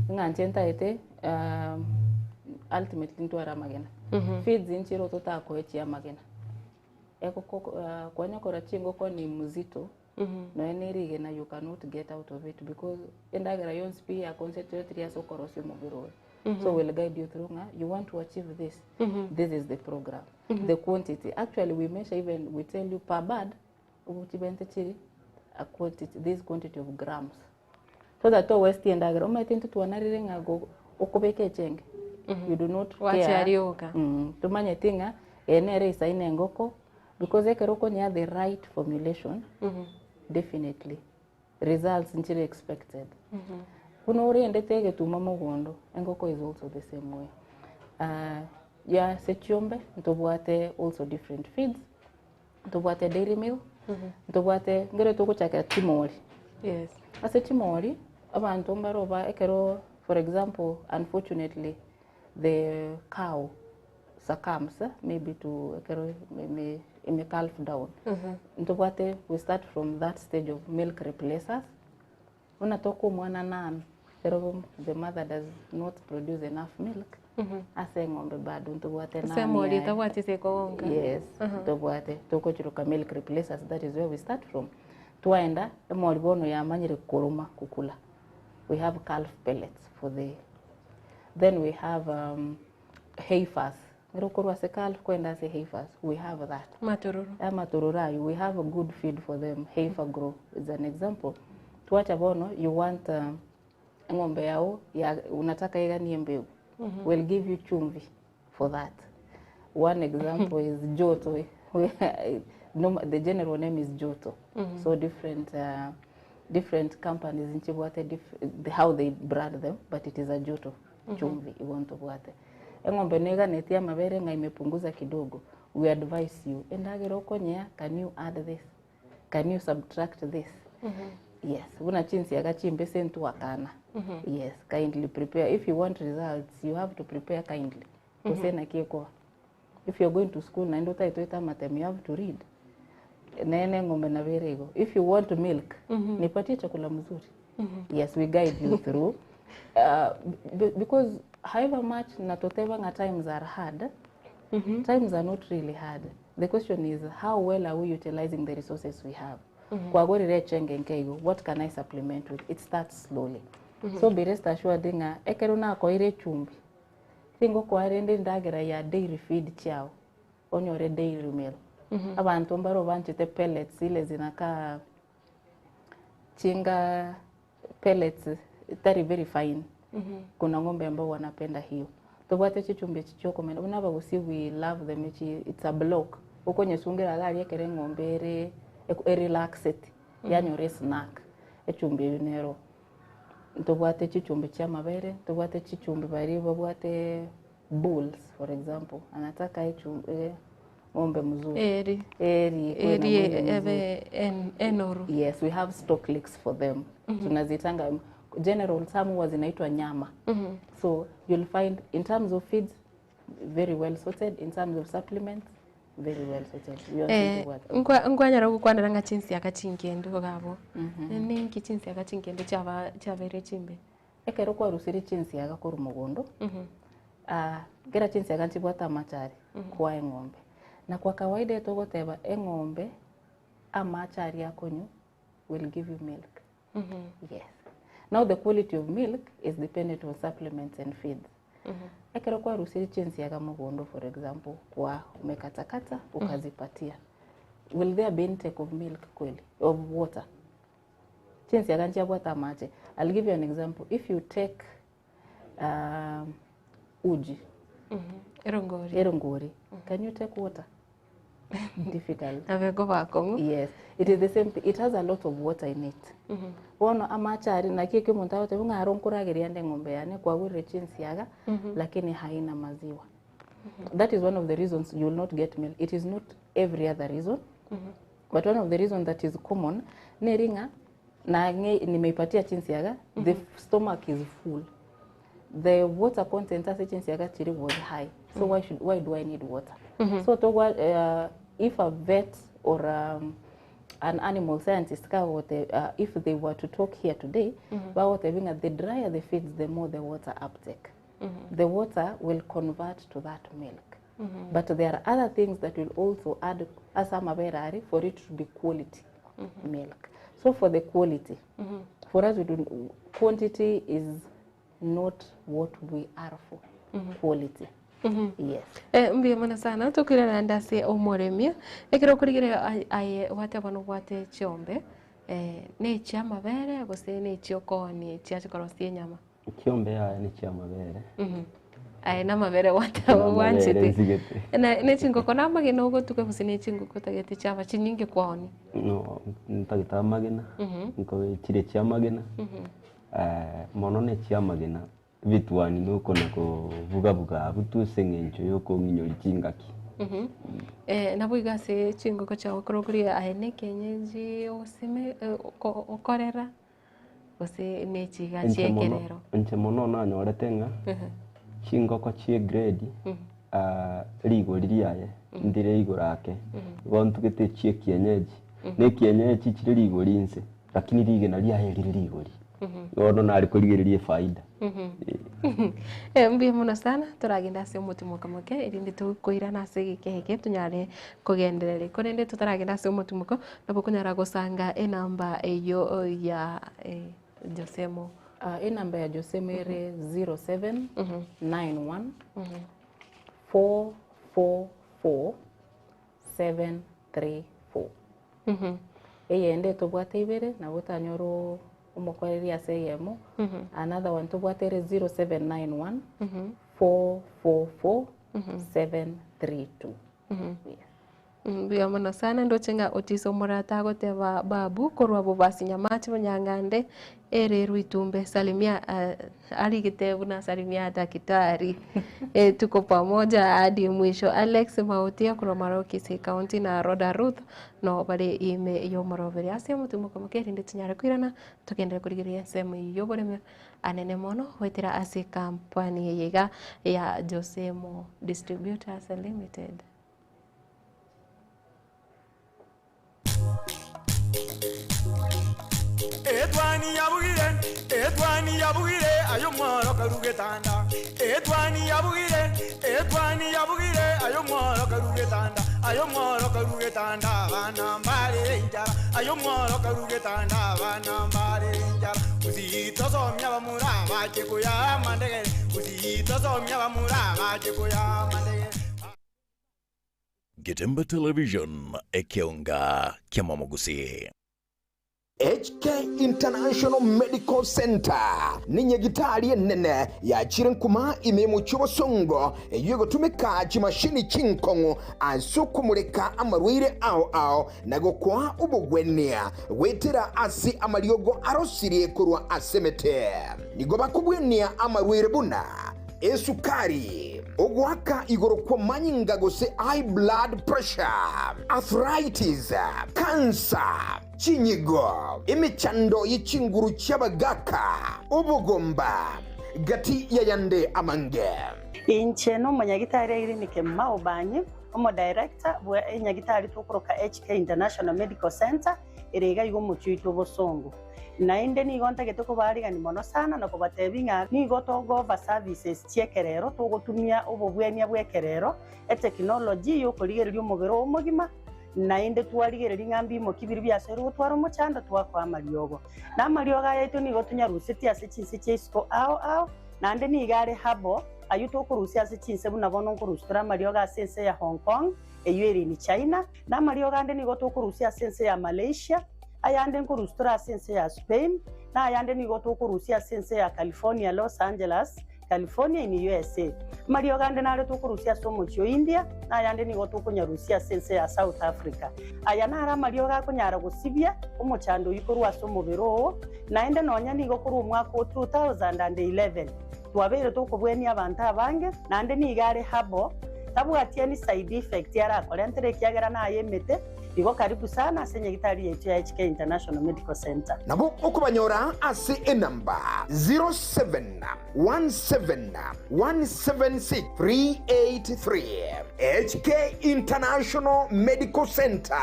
[SPEAKER 2] Ng'a inche ntagete ultimately ntware amagena. Feeds nchire totakoe chia amagena. Egoko kwanya kora chingoko ni mzito. Nonya ne rigena you cannot get out of it because endagera yonsi pi ya concentrate ase okorosia omobere oyo. So we'll guide you through ng'a you want to achieve this, this is the program. The quantity, actually we measure even we tell you per bird, chibente chiri a quantity, this quantity of grams. So that to waste endagera, omanyete intwe twanarire ng'a go okobeka echenge, you do not care.
[SPEAKER 1] Gwachiarioka.
[SPEAKER 2] Tomanyeti ng'a eye nere isaine engoko, Because ekero okonyea the right formulation, definitely results nchire expected. Buna orendete egetuma mogondo, engoko is also the same way. Ah, ya ase chiombe, ntobwate also different feeds, ntobwate dairy meal, ntobwate nkere togochakera chimori.
[SPEAKER 1] Yes.
[SPEAKER 2] Ase chimori, abanto mbaroba ekero for example unfortunately the cow succumbs maybe to ekero ime ime calf down ntobwate we start from that stage of milk replacers buna tokoa omwana nan ekero the mother does not produce enough milk ase eng'ombe bado ntobwate
[SPEAKER 1] Ase
[SPEAKER 2] nan
[SPEAKER 1] emori
[SPEAKER 2] yaye.
[SPEAKER 1] etabwati ase ekogonka.
[SPEAKER 2] Yes, ntobwate tokochiroka milk replacers that is where we start from twaenda emori bono yamanyire koroma kukula we have calf pellets for the Then we have um, heifers. Nero korwa ase calf kwenda ase heifers, we have that.
[SPEAKER 1] Matororo.
[SPEAKER 2] Amatororo ayo, we have a good feed for them. Heifer grow is an example. Twacha bono, you want um, eng'ombe yao ya, unataka iganie mbegu. We'll give you chumvi for that. One example is Joto. No, the general name is Joto. So different uh, different companies nchibwate dif how they brand them but it is a Joto chumvi igo ntobwate. Eng'ombe neganetie amabere ng'a imepunguza kidogo. We advise you endagera okonyea can you add this? Can you subtract this? Yes, buna chinsiaga chimbese ntwakana. Yes, kindly prepare. If you want results, you have to prepare kindly. Gose naki ekoba. If you're going to school naende otaete amatemo, you have to read. Nene eng'ombe nabo ere igo. If you want milk, nipatie chakula mzuri. Yes, we guide you through. Because however much natoteba ng'a times are hard, times are not really hard. The question is how well are we utilizing the resources we have? Kwagorire echenge nke igo, what can I supplement with? It starts slowly. So be rest assured ng'a ekero nakoire echumbi, tingokoa rende endagera ya dairy feed chiao, onyore dairy meal. Abanto mbaro banchete pellets ile zinakaa chinga pellets tari very fine. Kuna ng'ombe ambao wanapenda hiyo. Tobwate chichumbi echi chiokomena, buna abagusii we love them echi it's a block, okonyesungera iga aria ekero eng'ombe ere erelaxeti, yanyora esnack, echumbi eywo nero. Ntobwate chichumbi chia amabere, ntobwate chichumbi baria babwate bulls for example, anataka echumbi ng'ombe mzuri.
[SPEAKER 1] Eri.
[SPEAKER 2] Eri ikuwe na
[SPEAKER 1] Eri
[SPEAKER 2] mwili mzuri.
[SPEAKER 1] ebe en, enoru.
[SPEAKER 2] Yes, we have stock licks for them. Tunaziitanga general term huwa zinaitwa nyama. So you'll find in terms of feeds very well sorted, in terms of supplements very well sorted. We want
[SPEAKER 1] Eh,
[SPEAKER 2] to work.
[SPEAKER 1] nkwa nkwanyara gokwanera ng'a chinsiaka chinkendu iga abwo. Ninki chinsiaka chinkendu chiaba chiabeire chimbe?
[SPEAKER 2] Ekero kwarusirie chinsiaga korwa mogondo, ah, kera chinsiaga nchibwate amache aria kwa eng'ombe. Na kwa kawaida togoteba eng'ombe amache aria akonywa will give you milk. Yes. Now the quality of milk is dependent on supplements and feeds. Ekero kwarusirie chinsiaga mogondo for example, kwa umekatakata ukazipatia. Will there be intake of milk kweli of water? Chinsiaga nchiabwate amache. I'll give you an example. If you take uji,
[SPEAKER 1] Erongori.
[SPEAKER 2] erongori, can you take water? Difficult.
[SPEAKER 1] Abego bakong'u.
[SPEAKER 2] Yes, it is the same thing. It has a lot of water in it. Bono amache aria naki ekio omonto agoteba ng'a aro nkorageria ande eng'ombe yane kwagurire chinsiaga lakini haina maziwa. That is one of the reasons you will not get milk. It is not every other reason. But one of the reasons that is common neri ng'a na nimeipatia chinsiaga the stomach is full. The water content ase chinsiaga chiri was high. So why should why do I need water? So togwa if a vet or an animal scientist kagote if they were to talk here today bagotebi ng'a the drier the feeds the more the water uptake. The water will convert to that milk. But there are other things that will also add ase amabere aria for it to be quality milk. So for the quality, for us we do, quantity is not what we are for. Quality. Yes.
[SPEAKER 1] Eh, mbuya mono sana tokoirana naende ase omoremi ekero okorigereria aye gwateba nobwate chiombe eh, na echia amabere gose na echia okoonia echia chikorosia enyama?
[SPEAKER 3] Chiombe yaya ne chiamabere.
[SPEAKER 1] Aye namabere gwateba
[SPEAKER 3] Namabere
[SPEAKER 1] bwanchete.
[SPEAKER 3] nsigete.
[SPEAKER 1] Na ne chingoko namagena ogotuga gose ne chingoko otagete chiaba chinyinge kwaonia?
[SPEAKER 3] No, ntagete amagena, nkobe chire chiamagena, mono ne chiamagena, ebitwani nokona kobuga buga abwo tu ase eng'encho ya okong'inyori chingaki.
[SPEAKER 1] Nabo iga ase chingoko chiago ekero okoria aye ne ekienyeji osime okorera gose ne chiga
[SPEAKER 3] Inche mono
[SPEAKER 1] chi'ekerero.
[SPEAKER 3] inche mono nanyorete ng'a chingoko chie grade rigori riaye ndire igoro ake, igo ntugete echia ekienyeji, na ekienyeji chire rigori inse, lakini rigena riaye rire rigori. Bono nare korigereria efaida.
[SPEAKER 1] Eh, mbuya mono sana toragende ase omotimoka moke erinde tokoirana ase egeka eke tonyare kogendereria korende totaragenda ase omotimoko nabo okonyara gosanga enamba eywo ya Josemo.
[SPEAKER 2] Enamba ya Josemo ere 0791 444 734. Eyende etobwate ibere nabo otanyore omokoreri ase eyemo. Another one tobwate ere 0791 444 732. Yes.
[SPEAKER 1] Mbuya mono sana ndoche ng'a Otiso Omorata agoteba Babu korwa Bobasi Nyamache Bonyangande ere Rwitumbe salimia arigete buna salimia daktari tuko pamoja hadi mwisho Alex Mautia korwa Marok Kisii County na Rhoda Ruth no bare ime y'omoroberi ase omotumo omoke erinde tinyare koirana togenderere korigereria ensemo eyio y'oboremi anene mono goetera ase ekampani eye iga ya Josemo Distributors Limited.
[SPEAKER 4] Etwani yabugire, etwani yabugire, aye omworo karu getanda. Etwani yabugire, etwani yabugire, aye omworo karu getanda. Aye omworo karu getanda, abana mbare enchara. Aye omworo karu getanda, abana mbare enchara. Gusii tosomia bamura bache koya amandegere. Gusii tosomia bamura bache koya amandegere.
[SPEAKER 5] Getemba Television, ekeonga kia Mama Gusii. HK International Medical Centre nenyagitari enene yachire nkuma ime y'omochie obosongo eyio egotumeka chimashini chinkong'u ase okomoreka amarwaire ao ao na gokoa obogwenia goetera ase amariogo arosirie korwa ase emete. Nigo bakobwenia amarwaire buna esukari, ogoaka igoro kw'amanyinga gose high blood pressure, arthritis, cancer, Chinyigo, emechando ye chinguru chi'abagaaka, obogomba, gati y'ayande amange.
[SPEAKER 6] Inche nomonyagitari Irene Kemuma Obanyi, omodirector bwe enyagitari tokoroka HK International Medical Centre ere iga iga omochie oito obosongo. Naende nigo ntagete kobaarigani mono sana na kobatebia ng'a nigo togo-offer services chi'ekerero togotumia obobwenia bw'ekerero, etekinology y'okorigereria omobere oo omogima, Naende twarigereria ng'a mbimoki biria biasoirwe gotwara omochando, twakoa amariogo. Na amariogo aya aito nigo tonyarusetie ase chinse chia isiko ao ao, naende nigo are herbal, ayio tokorusia ase chinse buna bono nkorusia tore amariogo ase ense ya Hong Kong, eyio ere in China, na amariogo ande nigo tokorusia ase ense ya Malaysia, ayande nkorusia tore ase ense ya Spain, na ayande nigo tokorusia ase ense ya California, Los Angeles, California in USA. Amariogo ande nare tokorusia ase omochie o India, na ayande nigo tokonyarusia ase ense ya South Africa. Aya naro amariogo akonyara gosibia omochando oyio korwa ase omobere oo, naende nonya nigo korwa omwaka o 2011 twabeire tokobwenia abanto abange, naende nigo are herbal, tabwati any side effect arakorentere ekiagera naye emete. Igo karibu sana ase nyagitari yaito ya HK International Medical Centre.
[SPEAKER 5] Nabo okobanyora ase enamba 0717176383. HK International Medical Centre,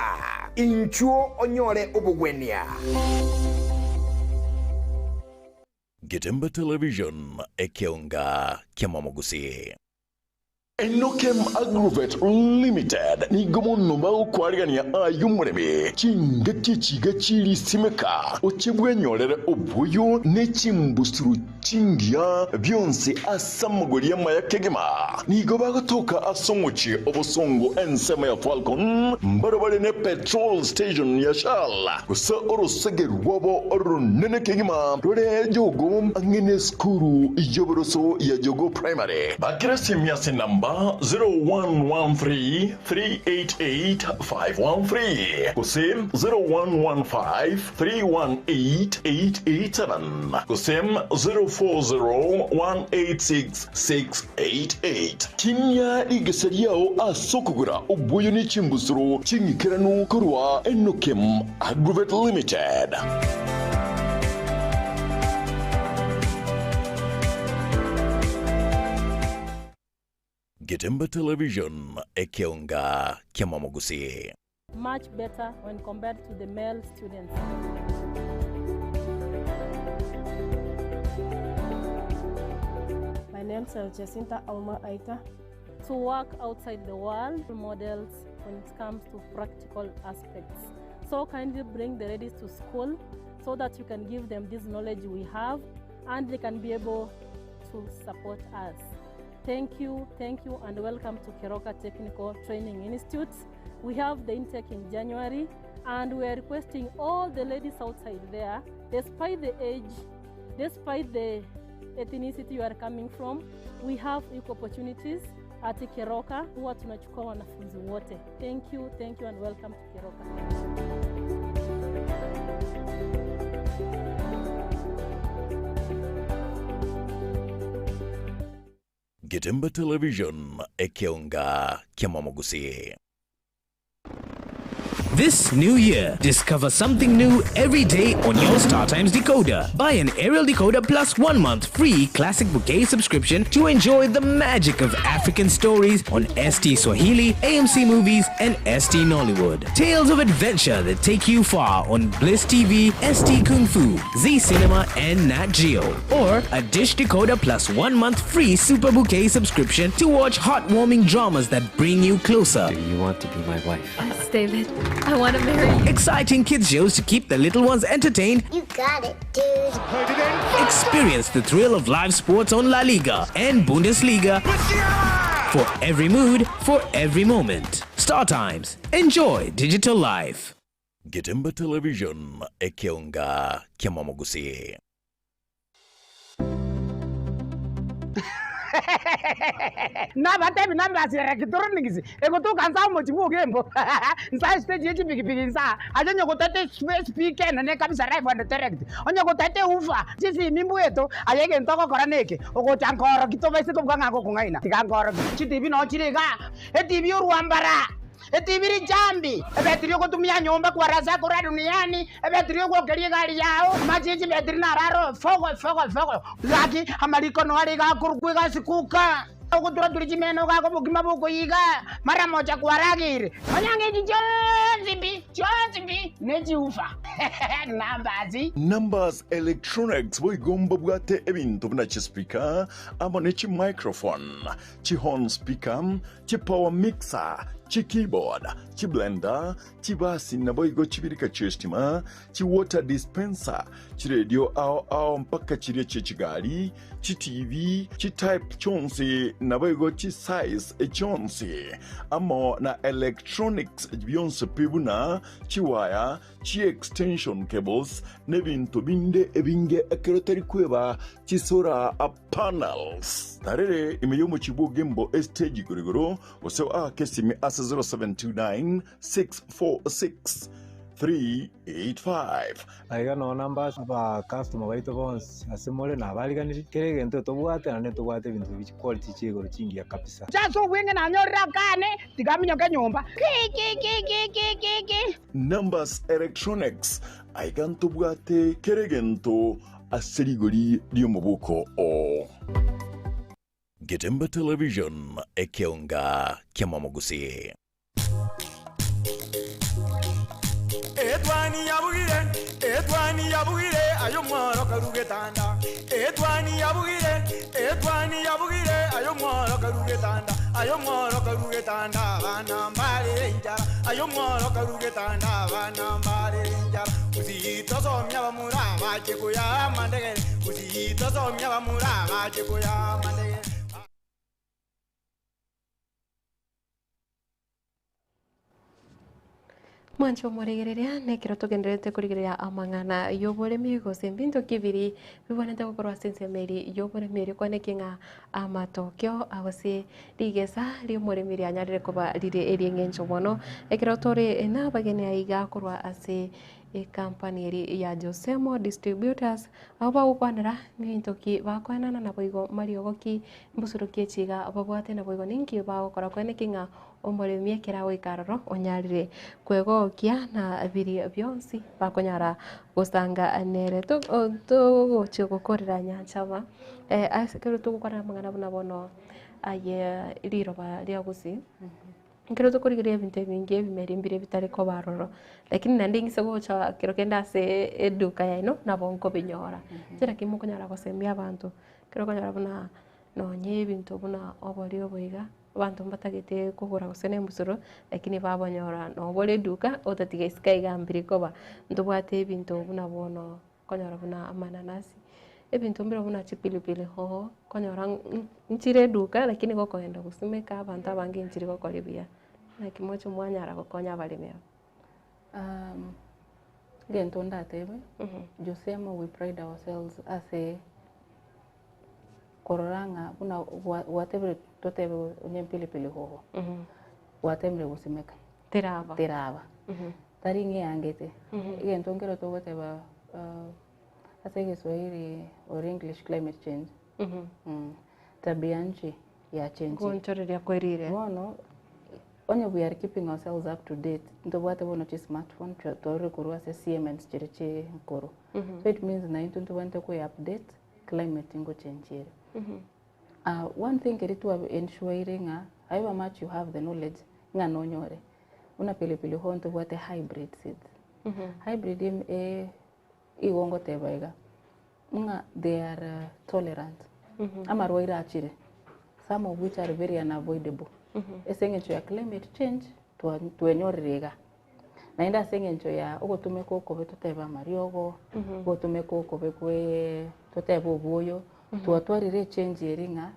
[SPEAKER 5] inchuo onyore obogwenia.
[SPEAKER 7] Getembe Television, ekeonga ki'amamogusii.
[SPEAKER 8] Enokem Agrovet Limited nigo mono bagokwarigania aye omoremi chingaki chiga chirisimeka, oche bwenyorere oboyo ne chimbusuro chingiya bionsi ase amagori amaya kegima. Nigo bagotoka ase omochie obosongo ensemo ya Falcon, mbarabare ne petrol station ya Shell, gose orosege rwabo oronene kegima rore Jogoo ang'e nesukuru y'oboroso ya Jogoo Primary.
[SPEAKER 7] Bakera esimi ase enamba 0113 388 513 gose 0115 318 887 gose 040 186 688.
[SPEAKER 8] Tinia rigesa riao ase okogora oboyo ne chimbusuro ching'ikeranu korwa Enokem Agrovet Limited.
[SPEAKER 7] Getembe Television, ekeonga ki'amamogusii.
[SPEAKER 9] Much better when compared to the male students.
[SPEAKER 10] My name is Jacinta Auma Aita.
[SPEAKER 9] To work outside the world, models when it comes to practical aspects. So kindly bring the ladies to school so that you can give them this knowledge we have and they can be able to support us. Thank you, thank you, and welcome to Keroka Technical Training Institute. We have the intake in January, and we are requesting all the ladies outside there, despite the age, despite the ethnicity you are coming from, we have equal opportunities at Keroka. Huwa tunachukua wanafunzi wote. Thank you, thank you, and welcome to Keroka.
[SPEAKER 7] Getembe Television, ekeonga kiamamogusii.
[SPEAKER 11] This new year, discover something new every day on your StarTimes decoder. Buy an aerial decoder plus 1 month free Classic Bouquet subscription to enjoy the magic of African stories on ST Swahili, AMC Movies, and ST Nollywood. Tales of adventure that take you far on Bliss TV, ST Kung Fu, Z Cinema, and Nat Geo. Or a dish decoder plus 1 month free Super Bouquet subscription to watch heartwarming dramas that bring you closer.
[SPEAKER 3] Do you want to be my wife?
[SPEAKER 1] Yes, David. I want to marry you.
[SPEAKER 11] Exciting kids shows to keep the little ones entertained.
[SPEAKER 12] You got it, dude.
[SPEAKER 11] Experience the thrill of live sports on La Liga and Bundesliga. For every mood, for every moment. Star Times. Enjoy digital life.
[SPEAKER 7] Getemba Television, ekeonga ki'amamogusii.
[SPEAKER 12] Nabatebi nambasi electronics egotoka nsa omochi bwa Ogembo nsa estage ye chipikipiki nsa aye onye gotete espeaker enene kabisa live and direct onye gotete woofer chisimi mbweto aye egento ogokora neke ogocha nkoroki tobaise kobuga ng'a ngokong'aina tiga nkoroki chitibi noo chire igaa etibi orwambara. Etibi richambi, ebetiri ogotumia nyomba kwarasa korwa duniani, ebetiri ogwokeria egari yao, amache ye chibetiri naro aro fogo fogo fogo. Gaki amariko noare iga akorokwa egasi kuka, ogotura-turia chimeno gaka obokima bokoiga, mara mocha kwarageire. Onye ng'echi chionsi pi, chionsi pi, nechiufa. Numbers.
[SPEAKER 8] Numbers Electronics boigo mbabwate ebinto buna chispeaker amo ne chimicrophone, chihorn speaker, chipower mixer, chikeyboard, chiblender, chibasi naboigo chibirika chi'estima, chiwater dispenser, chiredio ao ao mpaka chiria chi'echigari, chiTV, chitype chionsi naboigo chisize chionsi, amo na electronics bionsi pi buna chiwaya, chi'extension cables, n'ebinto binde ebinge ekero tari kweba chisolar panels. Tarere ime y'omochie bw'Ogembo estage igoro igoro, gose oake esimi ase 0729 646 385.
[SPEAKER 13] Aiga noo namba aba customer baito bonsi ase more nabariganirie, kera egento tobwate naende ntobwate ebinto bi chiquality chia igoro chingiya kabisa.
[SPEAKER 12] Inche ase obweng'e nanyorire akane, tiga aminyoke nyomba. Kikikikikiki.
[SPEAKER 8] Numbers Electronics, aiga ntobwate kera egento ase rigori ri'omoboko oo.
[SPEAKER 7] Getemba Television, ekeonga ki'amamogusii.
[SPEAKER 4] Etwani yabugire, etwani yabugire, aye omworo karu getanda. Etwani yabugire, etwani yabugire, aye omworo karu getanda. Aye omworo karu getanda, abana mbarere enchara. Aye omworo karu getanda, abana mbarere enchara. Gusii tosomia abamura bache koyaa amandegere, Gusii tosomia abamura bache koyaa amandegere.
[SPEAKER 1] Mwanche omoregereria, nekero togendererete korigereria amang'ana y'oboremi gose mbinto ki biri bibwenerete gokorwa ase ensemo eri y'oboremi erio kwaneki ng'a amatokeo gose rigesa ri'omoremi rianyarire koba rire eri'eng'encho mono. Ekero tore nabageni aiga korwa ase Ecompany eria ya Josemo Distributors, abwo bagokwanera mbinto ki bakoenana naboigo mariogo ki, mbusuro ki echiga babwate naboigo ninki bagokora koeneki ng'a omoremi ekero agoika aroro onyarire kwegokia na biria bionsi bakonyara gosanga nere. Togochia gokorera nyanchama ase ekero togokwana amang'ana buna bono aye riroba ria gusii. Ekero tokorigereria ebinto ebinge ebimeri mbire bitari koba aroro, lakini naende ing'ise gocha kero kende ase eduka yaino nabo nkobinyora. Nchera ki mokonyara gosemia abanto, ekero okonyora buna nonye ebinto buna obori obo iga, abanto mbatagete kogora gose na embusuro, lakini babonyora nobore eduka otatiga isiko iga mbiri koba. Ntobwate ebinto buna bono okonyora buna amananasi, ebinto mbire buna chipilipili hoho, okonyora nchire eduka lakini gokogenda gosimeka abanto abange nchiri gokora buya. Naki moche mwanyara gokonya abaremi aba?
[SPEAKER 2] Egento ndatebe, Josemo we pride ourselves ase korora ng'a buna gwatebire totebe onye pilipili hoho, gwatemire gosimeka.
[SPEAKER 1] Teraba.
[SPEAKER 2] Teraba. Tari ng'a eangete. Egento nkero togoteba ase egeswahili or English climate change, tabia nchi yachenchire.
[SPEAKER 1] Goonchoreria kwerire.
[SPEAKER 2] Bono, onye we are keeping ourselves up to date, ntobwate bono chismartphone, twarure korwa ase siemens chiria chinkoro. So it means naintwe ntobwenerete koe update climate ngochenchia ere. One thing keria twa ensureire ng'a however much you have the knowledge ng'a nonyore buna pilipili hoho ntobwate hybrid seeds. Hybrid em- e- igo ngoteba iga ng'a they are tolerant amarwaire achire some of which are very unavoidable ase eng'encho ya climate change twa twenyorire iga. Naende ase eng'encho ya ogotumeka okobe totebe amariogo, ogotumeka okobe kwee totebe obwoyo, twatwarire echange eria ng'a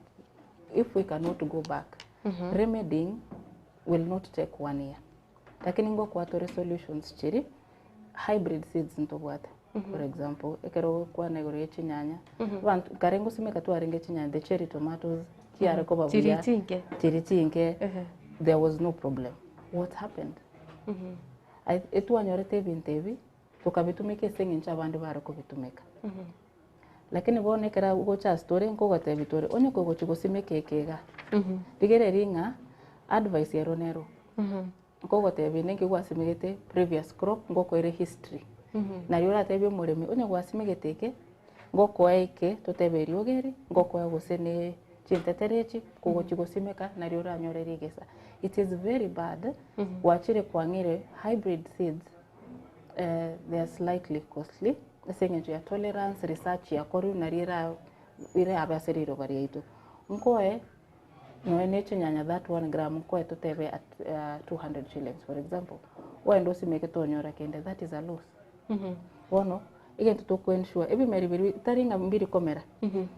[SPEAKER 2] if we cannot go back, remedying will not take one year. Lakini ngokoa tore solutions chiria. Hybrid seeds ntobwate. For example, ekero ogokwana igoro ya chinyanya, abanto kare ngosimeka twarenge chinyanya, the cherry tomatoes, chiare koba
[SPEAKER 1] Chiri
[SPEAKER 2] buya.
[SPEAKER 1] chinke.
[SPEAKER 2] Chiri chinke, there was no problem. What happened? I- Etwanyorete ebinto ebi, tokabitumeka ase eng'encho abande bare kobitumeka. Lakini bono ekero ogocha ase tore, nkogotebia tore, onye kogochia gosimeka eke iga, rigereria ng'a advice ero nero. Nkogotebia ninki gwasimegete previous crop, ngokoere history. Nario oratebie omoremi, onye gwasimegete eke, ngokoe eke, totebe eriogo eri, ngokoe gose ne chintetere echi, kogochia gosimeka nario oranyore rigesa. It is very bad, gwachire kwang'ire hybrid seeds, they are slightly costly, ase eng'encho ya tolerance, research yakorwa nario era erabe ase riroba riaito. Nkoe Nonya ne chinyanya that one gram nkoe totebe at 200 shillings for example, ogende osimeke tonyora kende that is a loss. Bono egento toko ensure ebimeri biria tari ng'a mbiri komera.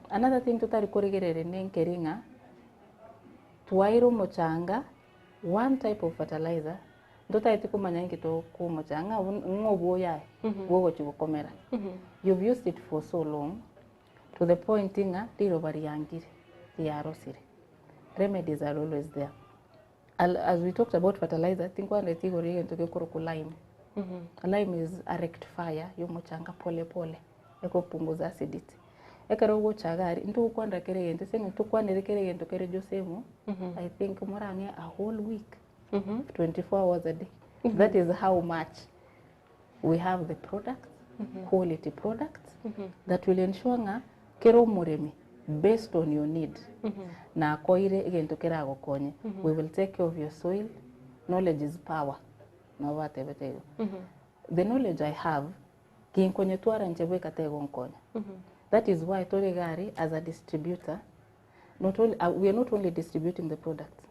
[SPEAKER 2] Another thing totari korigereria nenkeri ng'a twaire omochanga one type of fertilizer ntotageti komanya inki tokomochanga ng'a ng'a obwoyo aye bwogochi gokomera. You've used it for so long To the point ng'a riroba riangire, riarosire. Remedies are always there. Al- As we talked about fertilizer, tinkwaneti igoro y'egento gekorokwa lime. Lime is a rectifier y'omochanga pole pole, ekopunguza acidity. Ekero ogocha iga aria, ntogokwanera kera egento, ase eng'encho tokwanere kera egento kere Josemo, I think morang'e a whole week, 24 hours a day. That is how much we have the products, quality products that will ensure ng'a kera omoremi based on your need nakoire egento keragokonye we will take care of your soil knowledge is power nabo batebete igo the knowledge I have ginkonyetwara inche bweka tegonkonya that is why tore iga aria as a distributor not only, uh, we are not only distributing the products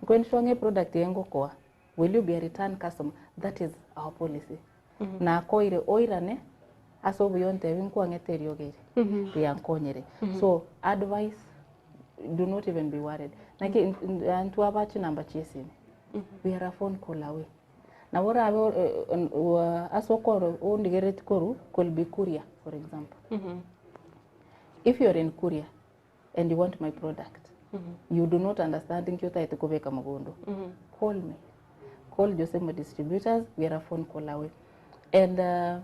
[SPEAKER 2] nkoensure ng'a eproduct eye ngokoa Will you be a return customer? That is our policy. Nakoire oirane ase obuya ontebi nkwang'ete eriogo eri riankonyire. So advice do not even be worried. Naki ntwaba chinamba chia esimi. We are a phone call away. Nabo orabe ase okoro ondigerereti korwa could be Kuria for example. If you are in Kuria and you want my product you do not understand nki otagete kobeka mogondo call me call Josemo distributors we are a phone call away and uh,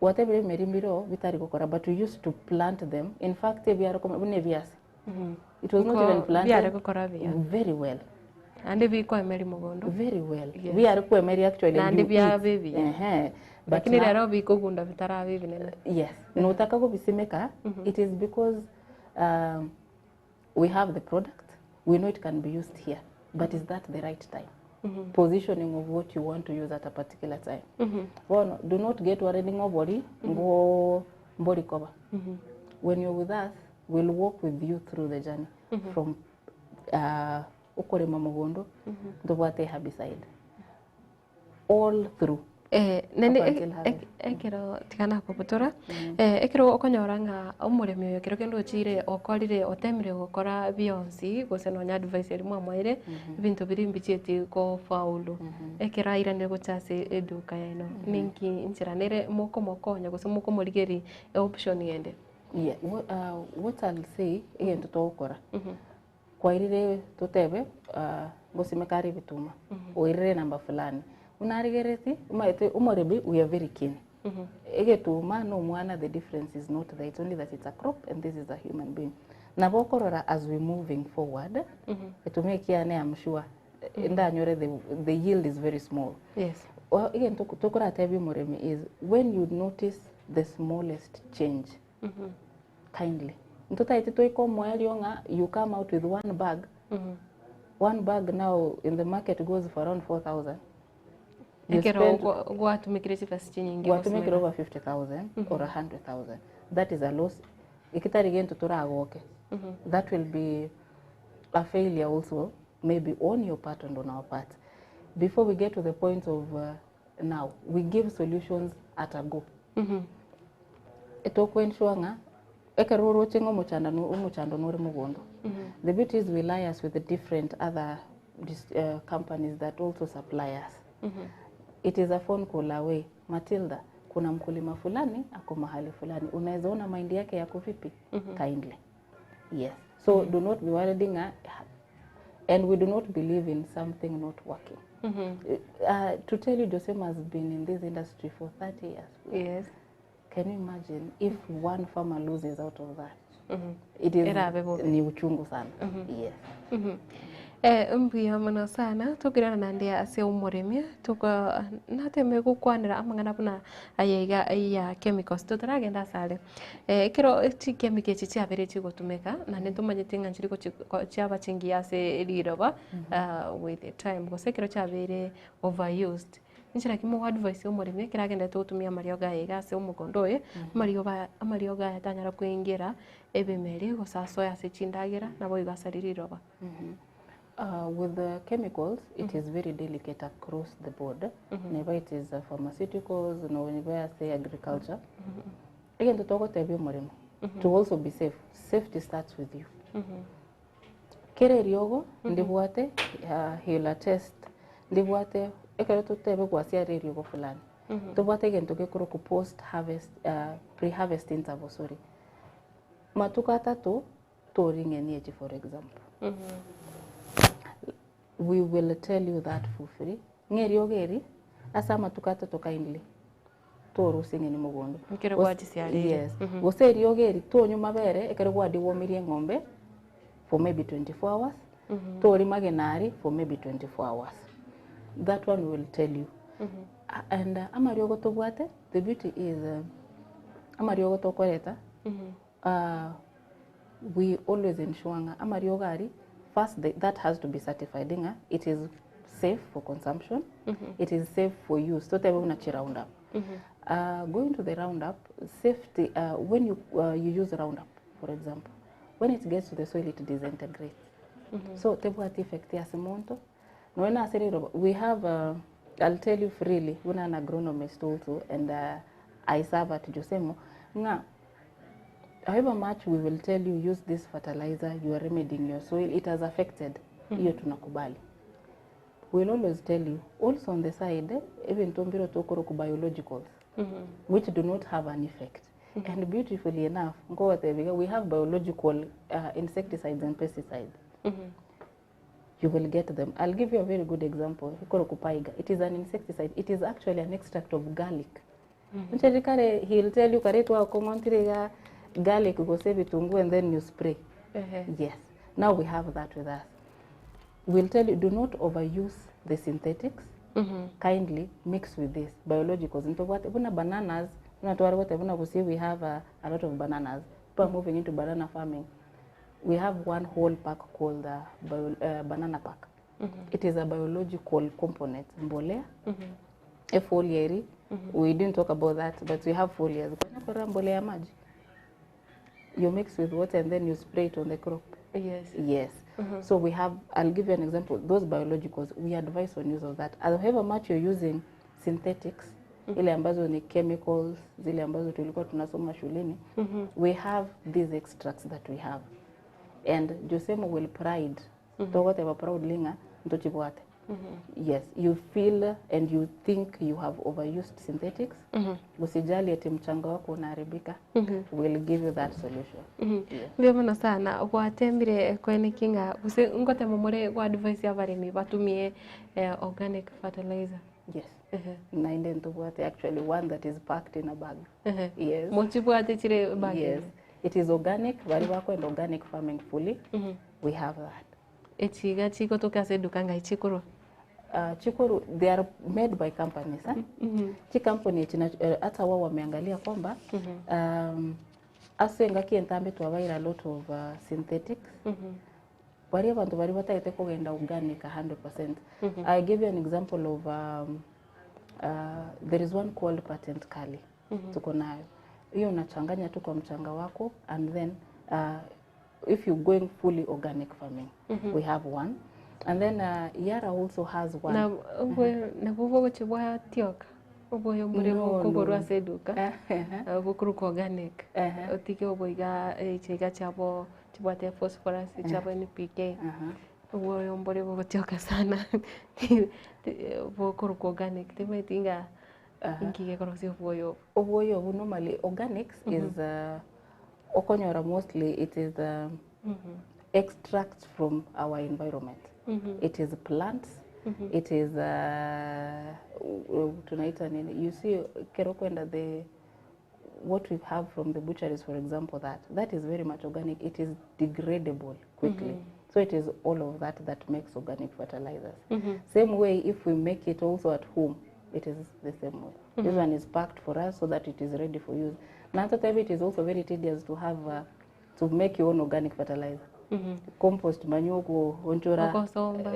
[SPEAKER 2] whatever emeri mbiro bitari gokora but we used to plant them in fact ebiare kome buna ebiasi it was not
[SPEAKER 1] Nko
[SPEAKER 2] even planted
[SPEAKER 1] biare gokora buya.
[SPEAKER 2] very well
[SPEAKER 1] Naende bikoemeri mogondo.
[SPEAKER 2] very well
[SPEAKER 1] Yes.
[SPEAKER 2] biare kwemeri actually and
[SPEAKER 1] Naende
[SPEAKER 2] you
[SPEAKER 1] biaba
[SPEAKER 2] eat.
[SPEAKER 1] ebiya.
[SPEAKER 2] Ehe. But
[SPEAKER 1] Lakini
[SPEAKER 2] now-
[SPEAKER 1] rero bikogunda bitaraba ebinene.
[SPEAKER 2] yes notaka gobisimeka it is because um, we have the product we know it can be used here but is that the right time positioning of what you want to use at a particular time bono do not get worried ng'a obori ngo mbori koba when you're with us we'll walk with you through the journey from uh, okorema mogondo ntobwate herbicide all through.
[SPEAKER 1] Eh, naende
[SPEAKER 2] Up until harvest.
[SPEAKER 1] ekero tiga nakobotora, eh, ekero okonyora ng'a omoremi oyo ekero kende ochire okorire otemire gokora bionsi gose nonya advice eria mwamoeire, ebinto biria mbichieti kofaulu, ekero airanire gocha ase eduka yaino, ninki inchera nere mokomokonya gose mokomorigeria eoption ende?
[SPEAKER 2] Yeah, what I'll say, egento togokora, Kwairire totebe ngosimeka are ebituma, oirire enamba fulani. Buna arigereti, omanyete omoremi we are very keen. Egetuma na omwana the difference is not there, it's only that it's a crop and this is a human being. Nabo okorora as we moving forward, egetuma ekiane am sure ndanyore the, the yield is very small.
[SPEAKER 1] Yes.
[SPEAKER 2] Well, egento tokoratebia omoremi is when you notice the smallest change, kindly ntotagete toike omoerio ng'a you come out with one bag one bag now in the market goes for around 4000 You
[SPEAKER 1] Ekero
[SPEAKER 2] spend-
[SPEAKER 1] gwatumikire chibesa chinyinge
[SPEAKER 2] gwatumikire
[SPEAKER 1] gosimeka.
[SPEAKER 2] over 50000 or 100000 that is a loss ekitari gento toragoke that will be a failure also maybe on your part and on our part before we get to the point of uh, now we give solutions at a go Etokoensure ng'a ekero oroche ng'a omochando omochando nore mogondo, the beauty is we liaise with the different other dis, uh, companies that also supply us. It is a phone call away. Matilda, kuna mkulima fulani ako mahali fulani, unaweza ona mahindi yake yako vipi? Kindly. Yes. So do not be worried nga, and we do not believe in something not working. To tell you, Josema has been in this industry for 30 years.
[SPEAKER 1] Yes.
[SPEAKER 2] Can you imagine if one farmer loses out of that? It is
[SPEAKER 1] Erabe bobe.
[SPEAKER 2] ni uchungu sana. Yes.
[SPEAKER 1] Eh, mbuya mono sana tokirana nande ase omoremi tuko nateme gokwanera amang'ana buna ayaiga ya chemicals totaragenda asare eh, ekero chichemical echi chiabere chigotumeka naende ntomanyete ng'a nchiri gochi chiaba chingiya ase riroba ah, with the time gose ekero chiabeire overused Inche naki mogoadvise omoremi ekero agenderete gotumia amariogo aye iga ase omogondo oye, amariogo aya amariogo aya tanyara koingera ebimeri gose asoe ase chindagera naboigo asarie riroba.
[SPEAKER 2] With the chemicals, it is very delicate across the board. Neba it is pharmaceuticals, no neba ase agriculture. Egento togotebia omoremi, to also be safe. Safety starts with you. Kera eriogo ndibwate he'll attest ndibwate ekero totebe gwasiara eriogo fulani tobwate egento gekorokwa post harvest pre harvest interval sorry matuko atato toring'eni echi for example we will tell you that for free ng'a eriogo eri ase amatuko atato kindly torusia ng'eni mogondo.
[SPEAKER 1] Ekero
[SPEAKER 2] Gose-
[SPEAKER 1] gwachisiareire.
[SPEAKER 2] Yes. Gose eriogo eri tonywa mabere ekero gwadiwomirie eng'ombe for maybe 24 hours, tori magena aria for maybe 24 hours. That one we will tell you. And amariogo tobwate, the beauty is amariogo tokoreta, we always ensure ng'a amariogo aria, first the, that has to be certified ng'a it is safe for consumption, it is safe for use. Totebe buna chi roundup. Going to the roundup, safety, when you, you use roundup, for example, when it gets to the soil it disintegrates. So tebwati effect ase monto, nonya na ase riroba, we have, I'll tell you freely, buna an agronomist also, and I serve at Josemo, ng'a however much we will tell you use this fertilizer, you are remedying your soil, it has affected, hiyo tunakubali. We'll always tell you, also on the side, ebinto mbiro tokoroku biologicals, which do not have an effect. And beautifully enough, nkogotebiga, we have biological insecticides and pesticides. You will get them. I'll give you a very good example. Ikoroku paiga. It is an insecticide. It is actually an extract of garlic. Ncheri kare, he'll tell you kare twakong'ontire iga garlic gose vitunguu and then you spray. Yes. Now we have that with us. We'll tell you, do not overuse the synthetics. Kindly mix with this biologicals. Ntobwate buna bananas, buna twarwete buna gose we have a lot of bananas. People are moving into banana farming. We have one whole pack called the banana pack. It is a biological component. Mbolea, a foliar. We didn't talk about that, but we have foliars. Kwa mbolea ya maji. You mix with water and then you spray it on the crop.
[SPEAKER 1] Yes.
[SPEAKER 2] Yes. So we have, I'll give you an example, those biologicals, we advise on use of that. However much you're using synthetics, ile ambazo ni chemicals, zile ambazo tulikuwa tunasoma shuleni, we have these extracts that we have. And Josemo will pride, togoteba proudly ng'a, ntochibwate. Yes, you feel and you think you have overused synthetics. Usijali ati mchanga wako unaharibika. We'll give you that solution. Yes.
[SPEAKER 1] Mbuya mono sana gwatembire kweneki ng'a gose ngotema more gwa advise abaremi batumie eh, organic fertilizer.
[SPEAKER 2] Yes. Naende ntobwate actually one that is packed in a bag. Yes.
[SPEAKER 1] Mochibwate chire bag.
[SPEAKER 2] Yes. It is organic, bari bakwenda organic farming fully. We have that.
[SPEAKER 1] Echiga chigotoka ase eduka ngai chikorwa.
[SPEAKER 2] Chikuru, they are made by companies. Eh? Chi company china, hata wao wameangalia kwamba ase engaki entambe twabaire a lot of synthetics. Bari abantu bari batagete kogenda organic 100%. I give you an example of there is one called patent kali. Tuko nayo. Hiyo unachanganya tu kwa mchanga wako and then if you're going fully organic farming, we have one. And then Yara also has one.
[SPEAKER 1] Na obwe nabwo bogochibwa tioka oboyo mbore
[SPEAKER 2] No,
[SPEAKER 1] bokogorwa
[SPEAKER 2] no.
[SPEAKER 1] ase eduka bokorokwa organic otige oboiga echiga chiabo chibwate phosphorus chiabo NPK. Obwoyo mbore bogotioka sana bokorokwa organic timanyeti ng'a inki gekorosia obwoyo obo.
[SPEAKER 2] Obwoyo obo normally organics is okonyora mostly it is extracts from our environment. It is plants, it is tunaita nini, you see kero kwenda the what we have from the butcheries for example that that is very much organic it is degradable quickly so it is all of that that makes organic fertilizers same way if we make it also at home it is the same way this one is packed for us so that it is ready for use na hata it is also very tedious to have to make your own organic fertilizer compost manure kuonchora
[SPEAKER 1] Ogosomba.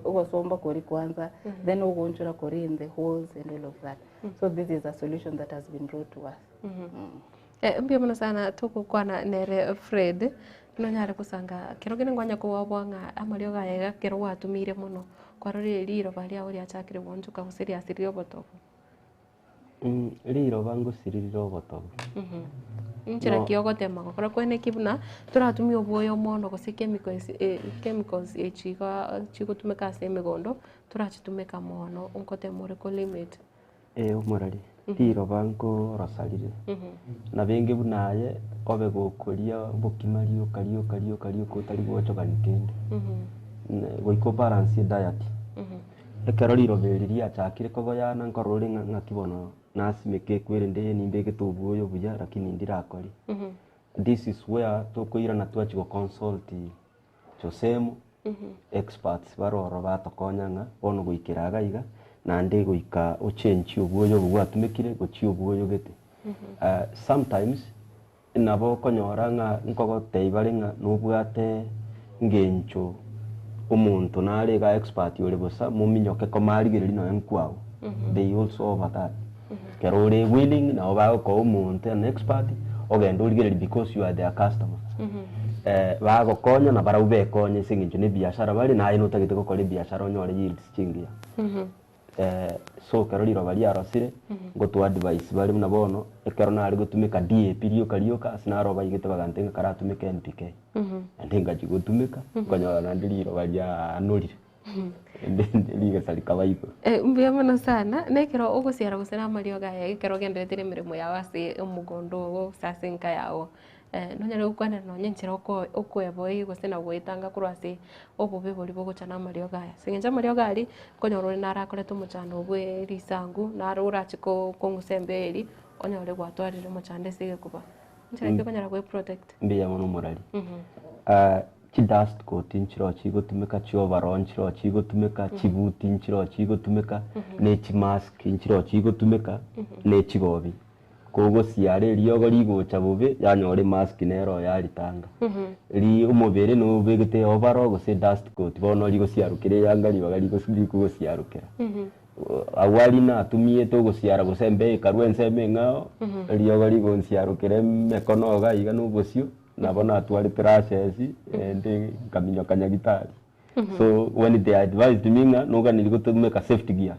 [SPEAKER 2] ogosomba kori kwanza then ogonchora kori in the holes and all of that so this is a solution that has been brought to us
[SPEAKER 1] Eh, mbuya mono sana togokwana nere Fred nonyare gosanga kero kende nkwanya kobua ng'a amariogo aya iga ekero gwatumire mono kwarorire riroba riago riachakire goonchoka gose riasirire obotobu.
[SPEAKER 3] Riroba ngosirire obotobu.
[SPEAKER 1] Nchera
[SPEAKER 3] No.
[SPEAKER 1] ki ogotema gokora kwene ki buna toratumie obwoyo mono gose chemicals chemicals echi iga chigotumeka ase emegondo torachitumeka mono nkotema ore kolimit.
[SPEAKER 3] Eh, omorari riroba nkorosarire na benge buna aye obe gokoria obokima rioka rioka rioka rioka otari gochogani kende goika obalance ediet. Ekero riroba eri riachakire kogoyana nkorora ore ng'a ng'aki bono nasimeka ekwerende nimbegete obwoyo buya lakini ndirakori. This is where tokoirana twachia goconsult Josemo experts baroro batokonya ng'a bono goikera iga iga naende goika ochenchi obwoyo obo bwatumekire gochia obwoyo gete. Sometimes nabo okonyora ng'a nkogotebia bare ng'a nobwate ng'encho omonto nare iga expert ore bosa mominyoke komarigereria nonya nkwao they also over that. Ekero ore willing nabo bagokoa omonto an expert ogende origereria because you are their customer. Bagokonya na barabwo bekonye ase eng'encho na ebiashara bare naye notagete gokora ebiashara onyore yields chingiya. So ekero riroba riarosire, ngotoa advice bare buna bono, ekero nare gotumeka DAP rioka rioka ase naro baigete bagantebia ng'a karatumeke NPK. Naende ngachia gotumeka, nkonyora naende riroba riaanorire, naende rigesa rikaba igoro.
[SPEAKER 1] Mbuya mono sana, na ekero ogosiara gose na amariogo aya ekero ogenderete na emeremo yago ase omogondo ogo gose ase enka yago, nonyare gokwanera nonye enchera oko okoeboyia gose na goetanga korwa ase obobe boria bogocha na amariogo aya. Ase eng'encho amariogo aria, nkonyora ore narakorete omochando bwa erisangu, naro orache ko kong'usa embeo eria, onyore gwatwarire omochando ase egekuba. Nchera ki okonyara goeprotect?
[SPEAKER 3] Mbuya mono omorari. Chidust coat nchiroo chigotumeka, chioverall nchiroo chigotumeka, chibuti nchiroo chigotumeka, na echimask nchiroo chigotumeka, na echigobi. Kogosiara eriogo rigocha bobe, yanyora emask nero yaritanga. Ri omobere nobegete overall gose dust coat bono rigosiarokera eyanga ribaga rigosi rikogosiarokera. Agwo aria natumiete ogosiara gose embeo ekarwa ensemo eng'ao, eriogo rigonsiarokera emekono iga iga na obosio, nabo natwarete rashes, ende nkaminyoka nyagetari. So when they advised me ng'a noganeri gotumeka safety gear,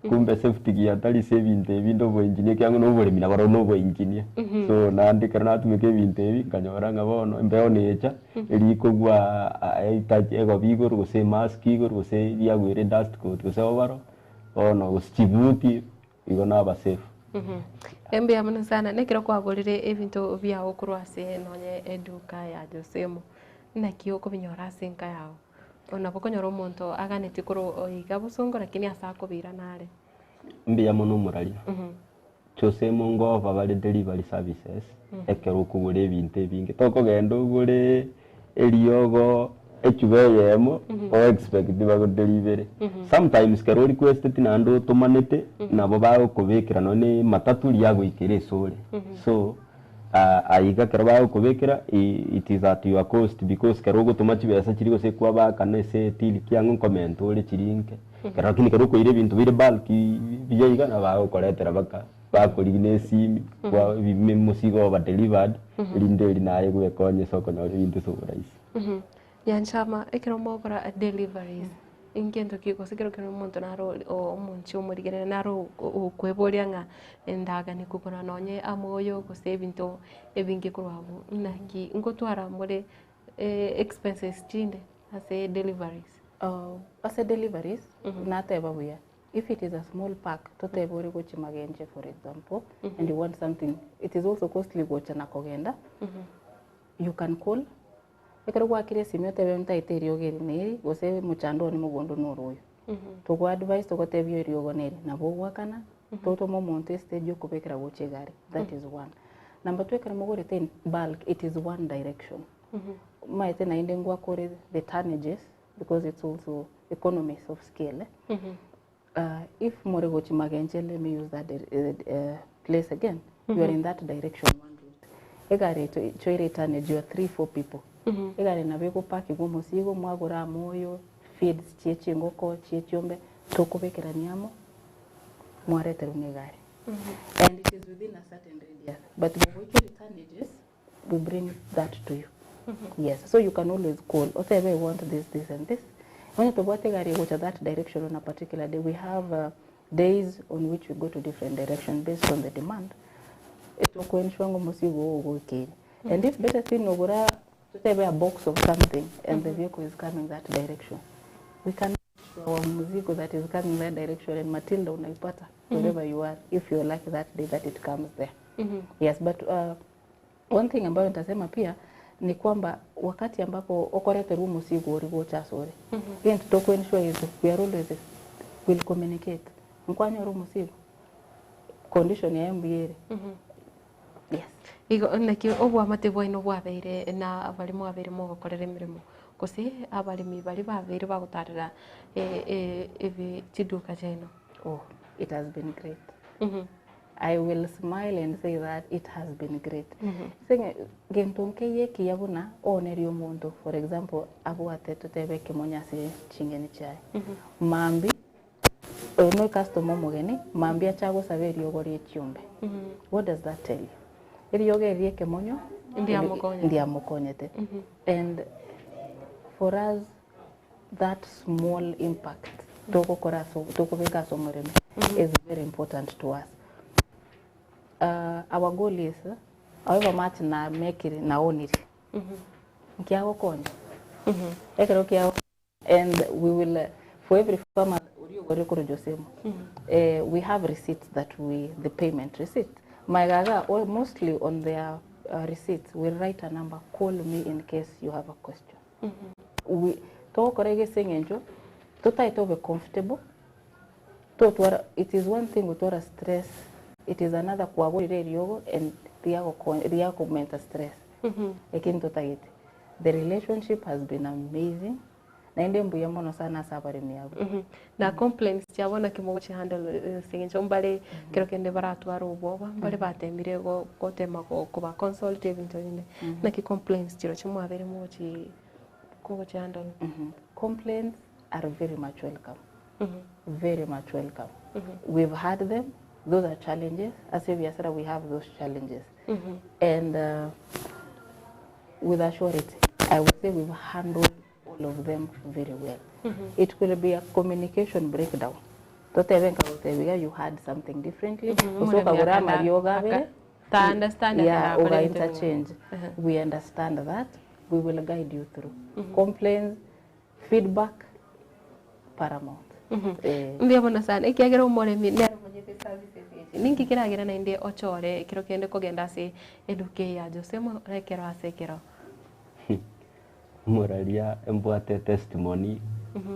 [SPEAKER 3] kumbe safety gear tari ase ebinto ebi inde oboengineer ekiagera na oboremi nabarobwo na oboengineer. So naende ekero natumeka ebinto ebi, nkanyora ng'a bono embeo necha, erikogwa egobi igoro gose emask igoro gose riagwere edust coat gose overall, bono gose chibuti, igo naba safe.
[SPEAKER 1] Mbuya mono sana, na ekero kwagorire ebinto biago korwa ase nonye eduka ya Josemo, naki okobinyora ase enka yago? Nabo okonyora omonto aganetie korwa iga bosongo lakini ase akobira nare.
[SPEAKER 3] Mbuya mono omoraria. Josemo ngoba bare delivery services, ekero okogora ebinto ebinge, tokogenda ogore eriogo echuba eyemo, o expect bagodelivere. Sometimes kero orequesteti naende otomanete, nabo bagokobekera nonye na ematatu riagoikera ase ore. So, aiga ekero bagokobekera, it is at your cost because ekero ogotoma chibesa chiria gose kwabakana ase etili kiang'o nkomenta ore chirinke, ekero lakini ekero okoira ebinto bire bulk buya iga nabo bagokoretera mpaka bakorigia na esimi, kwa omosigo oba delivered, erinde eri naye gwekonya ase okonyora ebinto ase oborahisi.
[SPEAKER 1] Nyanchama, ekero mogokora deliveries, ngento ki gose ekero kero omonto naro omonche omorigereri naro okweboria ng'a endagani kogora nonye amoyo gose ebinto ebinge korwa abwo, naki ngotwara more expenses chinde? Ase deliveries.
[SPEAKER 2] Ase deliveries, nateba buya, if it is a small pack, totebe ore gochia Magenche for example, and you want something, it is also costly gocha na kogenda, you can call, ekero gwakire esimi otebe ntaete eriogo eri na eri, gose mochando one mogondo noro oyo. Togo advise togotebia eriogo neri, nabo ogoakana, totome omonto estage okobekera gocha egari, that is one. Number two ekero mogorete in bulk, it is one direction. Omanyete naende ngwakore the tonnages because it's also economies of scale eh. If more gochi Magenche let me use that place again, you are in that direction one route. Egari choire tonnage you are 3 4 people. Egari nabo egopakigwa omosigo mwagora amoyo, feeds chie chingoko chie chiombe tokobekerania amo mwareterwa na egari. And it is within a certain radius but bogoichori tonnages we bring that to you. Yes, so you can always call otebe I want this, this and this. Onye tobwate egari egocha that direction on a particular day, we have days on which we go to different direction based on the demand. Etoko ensure ng'a omosigo ogo ogoikeire. And if better still nogora totebe a box of something and the vehicle is coming that direction, we can make sure our mzigo that is coming that direction and Matilda unaipata wherever you are if you're lucky that day that it comes there. Yes, but one thing ambayo nitasema pia ni kwamba wakati ambapo okorete ru musigo ori gocha asore gento toko ensure is we are always will communicate nkwanyora omusigo condition yaye mbuyere. Yes.
[SPEAKER 1] Igo naki obwamate bwaino bwabeire na bari mwabeire mogokorera emeremo gose abaremi bari babeire bagotarera ebi chiduka chiaino?
[SPEAKER 2] Oh, it has been great. I will smile and say that it has been great. Senge gento nkeye kiya buna oneria omonto for example abwate totebe kimonya ase chingeni chiaye. Mambi oyo no customer omogeni mambi achagosaba eriogo ria echiombe. What does that tell you? Eriogo eri ekemonyo
[SPEAKER 1] Ndiamokonyete.
[SPEAKER 2] ndiamokonyete. And for us that small impact togokora ase tokobeka ase omoremi is very important to us. Our goal is however much na mekire naonire nkiagokonya ekero kia and we will for every farmer ori kuru Josemo we have receipts that we the payment receipt my gaga or mostly on their receipts we write a number, call me in case you have a question. We togokora egese eng'encho totaete obe comfortable totwara. It is one thing gotwara stress, it is another kwagorire eriogo and riakomenta stress. Lakini totagete the relationship has been amazing naende mbuya mono sana ase abaremi abo.
[SPEAKER 1] Na complaints chiabo naki mogochihandle seng'encho mbare kero kende baratwara obwoba mbare batemire gotema koba consult ebinto binde naki complaints chiro chimwabere mogochi kogochihandle?
[SPEAKER 2] Complaints are very much welcome, very much welcome. We've had them. Those are challenges. As a biashara we have those challenges and with assurity I would say we've handled all of them very well. It could be a communication breakdown, totebe nkagotebiga you had something differently usoka
[SPEAKER 1] Muremi
[SPEAKER 2] gura amariogo abere
[SPEAKER 1] ta understand
[SPEAKER 2] yeah,
[SPEAKER 1] akara
[SPEAKER 2] uga
[SPEAKER 1] akore
[SPEAKER 2] interchange. We understand that. We will guide you through complaints. Feedback paramount.
[SPEAKER 1] Mbiabona sana ekiagera omoremi nere omonyete services echi ninki keragira naende ochore ekero kende kogenda ase eduka eye ya Josemo ekero ase ekero?
[SPEAKER 3] Moraria embwate testimony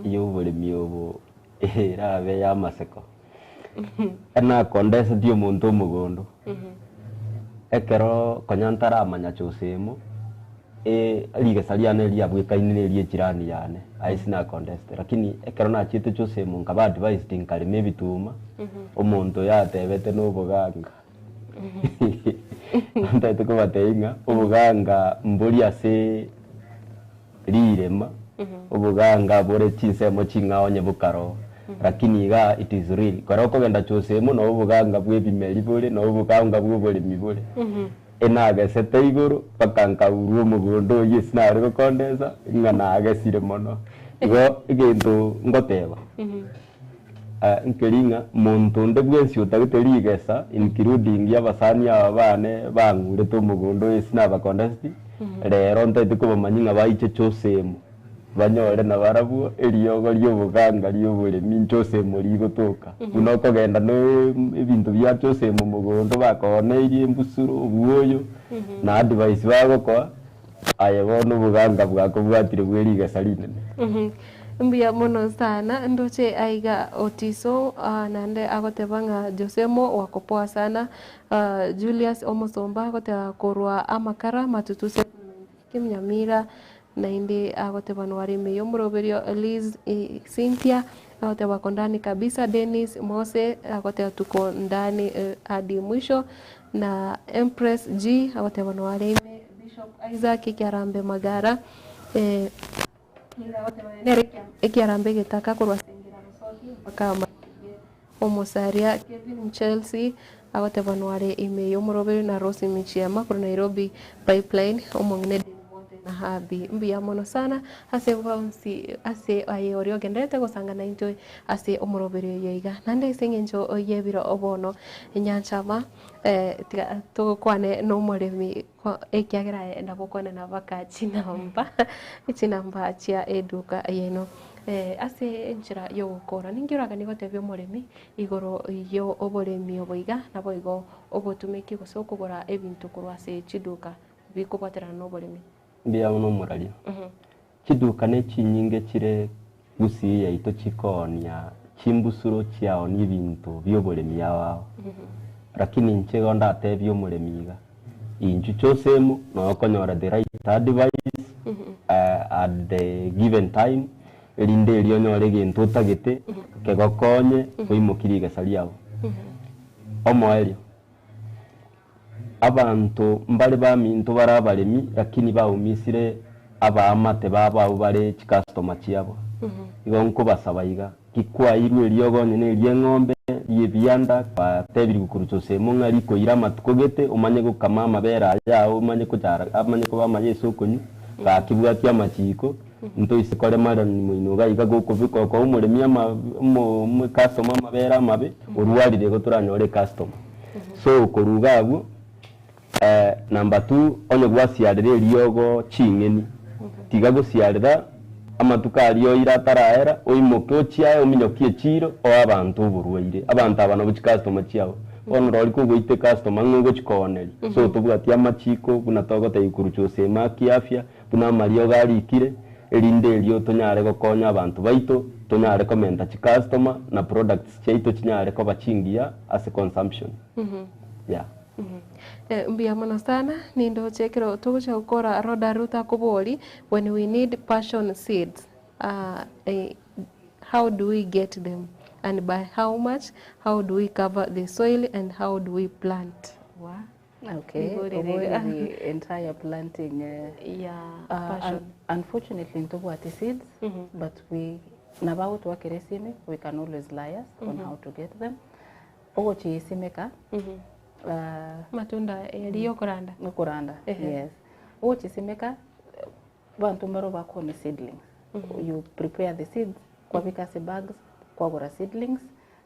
[SPEAKER 3] y'oboremi obo erabe ya maseko enakondesetie omonto omogondo ekero konya ntaramanya Josemo rigesa riane riabwekaine na eria echirani yane aye sinakondesete, lakini ekero nachiete Josemo nkaba advised nkarema ebituma omonto yatebete na oboganga ntaete kobatebia ng'a oboganga mbori ase rirema oboganga bore chinsemo ching'ao onye bokaro, lakini iga it is real kero okogenda Josemo na oboganga bwa ebimeri bore na oboganga bwa oboremi bore enagesete igoro mpaka nkaurwa omogondo oywo ase nare gokondesa ng'a nagesire mono. Igo egento ngoteba nkeri ng'a monto onde bwensi otagete rigesa including abasani aba bane bang'urete omogondo oyo ase nabakondeseti rero ntaete kobamanyia ng'a baiche Josemo. Banyore nabarabwo eriogo ri'oboganga ri'oboremi inche osemo rigotoka. Buna okogenda na ebinto biacha osemo mogondo bakooneirie embusuro, obwoyo, na advice bagokoa, aye bono oboganga bwakobwatire bwe rigesa rinene.
[SPEAKER 1] Mbuya mono sana, ndoche aiga Otiso naende agoteba ng'a Josemo wako poa sana, Julius omosomba agoteba korwa amakara matutu settlement Nyamira, naende agoteba nware ime y'omoroberio Liz Cynthia agoteba wako ndani kabisa, Dennis Mose agoteba tuko ndani hadi mwisho, na Empress G agoteba nware ime, Bishop Isaac Ekiarambe Magara nigo agoteba nere Ekiarambe egetaka korwa Sengera Rosoki mpaka Matunge Omosaria Kevin Chelsea agoteba nware ime y'omoroberio na Rose Michiama korwa Nairobi Pipeline omong'ina Edwin Mwote na Habi. Mbuya mono sana ase bonsi ase aye oria ogendererete gosanga naintwe ase omoroberio oyo iga. Naende ase eng'encho y'ebiro bono nyanchama tiga tokwane na omoremi ekiagera aye nabo okwanena mpaka chinamba chinamba chia eduka yaino. Ase enchera y'ogokora ninki oraganie gotebia omoremi igoro y'oboremi obo iga naboigo obotumeki gose okogora ebinto korwa ase chiduka bikobwaterana na oboremi?
[SPEAKER 3] Mbuya mono omoraria. Chiduka ne chinyinge chire gusii yaito chikoonia chimbusuro chiaonia ebinto bi'oboremi ao ao. Lakini inche igo ndatebie omoremi iga, inchu chosemo noo okonyora the right advice at the given time, erinde erio onyore egento otagete kegokonye oimokie rigesa riago. Omoerio, abanto mbare baminto bare abaremi lakini baumisire abaamate babo abwo bare chicustomer chiabo. Igo nkobasaba iga, ki kwairwe eriogo onye na eria eng'ombe, ri'ebianda, kwatebirwe korwa chosemo ng'a rikoira amatuko gete omanye gokama amabere aya ao omanye kochara amanye koba amaya ase okonywa, gaki bwatia amachiko, ntoise korema rani moino iga iga gokobeka okoa omoremi ama omo omocustomer amabere amabe, orwarire igo toranyore ecustomer. So korwa iga abwo, Number two, onye gwasiarera eriogo ching'eni, tiga gosiarera amatuko aria oire ataraera, oimoke ochiaye ominyokie echiro oe abanto oborwaire. Abanto aba nabo chicustomer chiabo. Bono rori kogoita ecustomer ng'a ogochi kooneria. So tobwati amachiko buna togotebia korwa Jose kiafya, buna amariogo arikire, erinde erio tonyare gokonya abanto baito, tonyare komenta chicustomer na products chiaito chinyare koba chingiya ase consumption. Yeah.
[SPEAKER 1] Mbuya mono sana, nindoche ekero togochia gokora Rhoda Ruth akobori, when we need passion seeds how do we get them and by how much, how do we cover the soil and how do we plant? Waa.
[SPEAKER 2] Okay,
[SPEAKER 1] Nigo rire iga.
[SPEAKER 2] oboriri entire planting eh,
[SPEAKER 1] Yeah,
[SPEAKER 2] un
[SPEAKER 1] passion.
[SPEAKER 2] unfortunately ntobwati seeds but we nabo agotwakera esime we can always liaise on how to get them. Ogochisimeka
[SPEAKER 1] Amatunda eri yokoranda.
[SPEAKER 2] Okoranda, yes. Ogochisimeka abanto mbaro bakoonia seedlings. You prepare the seeds, kwabeka ase bags, kwagora seedlings,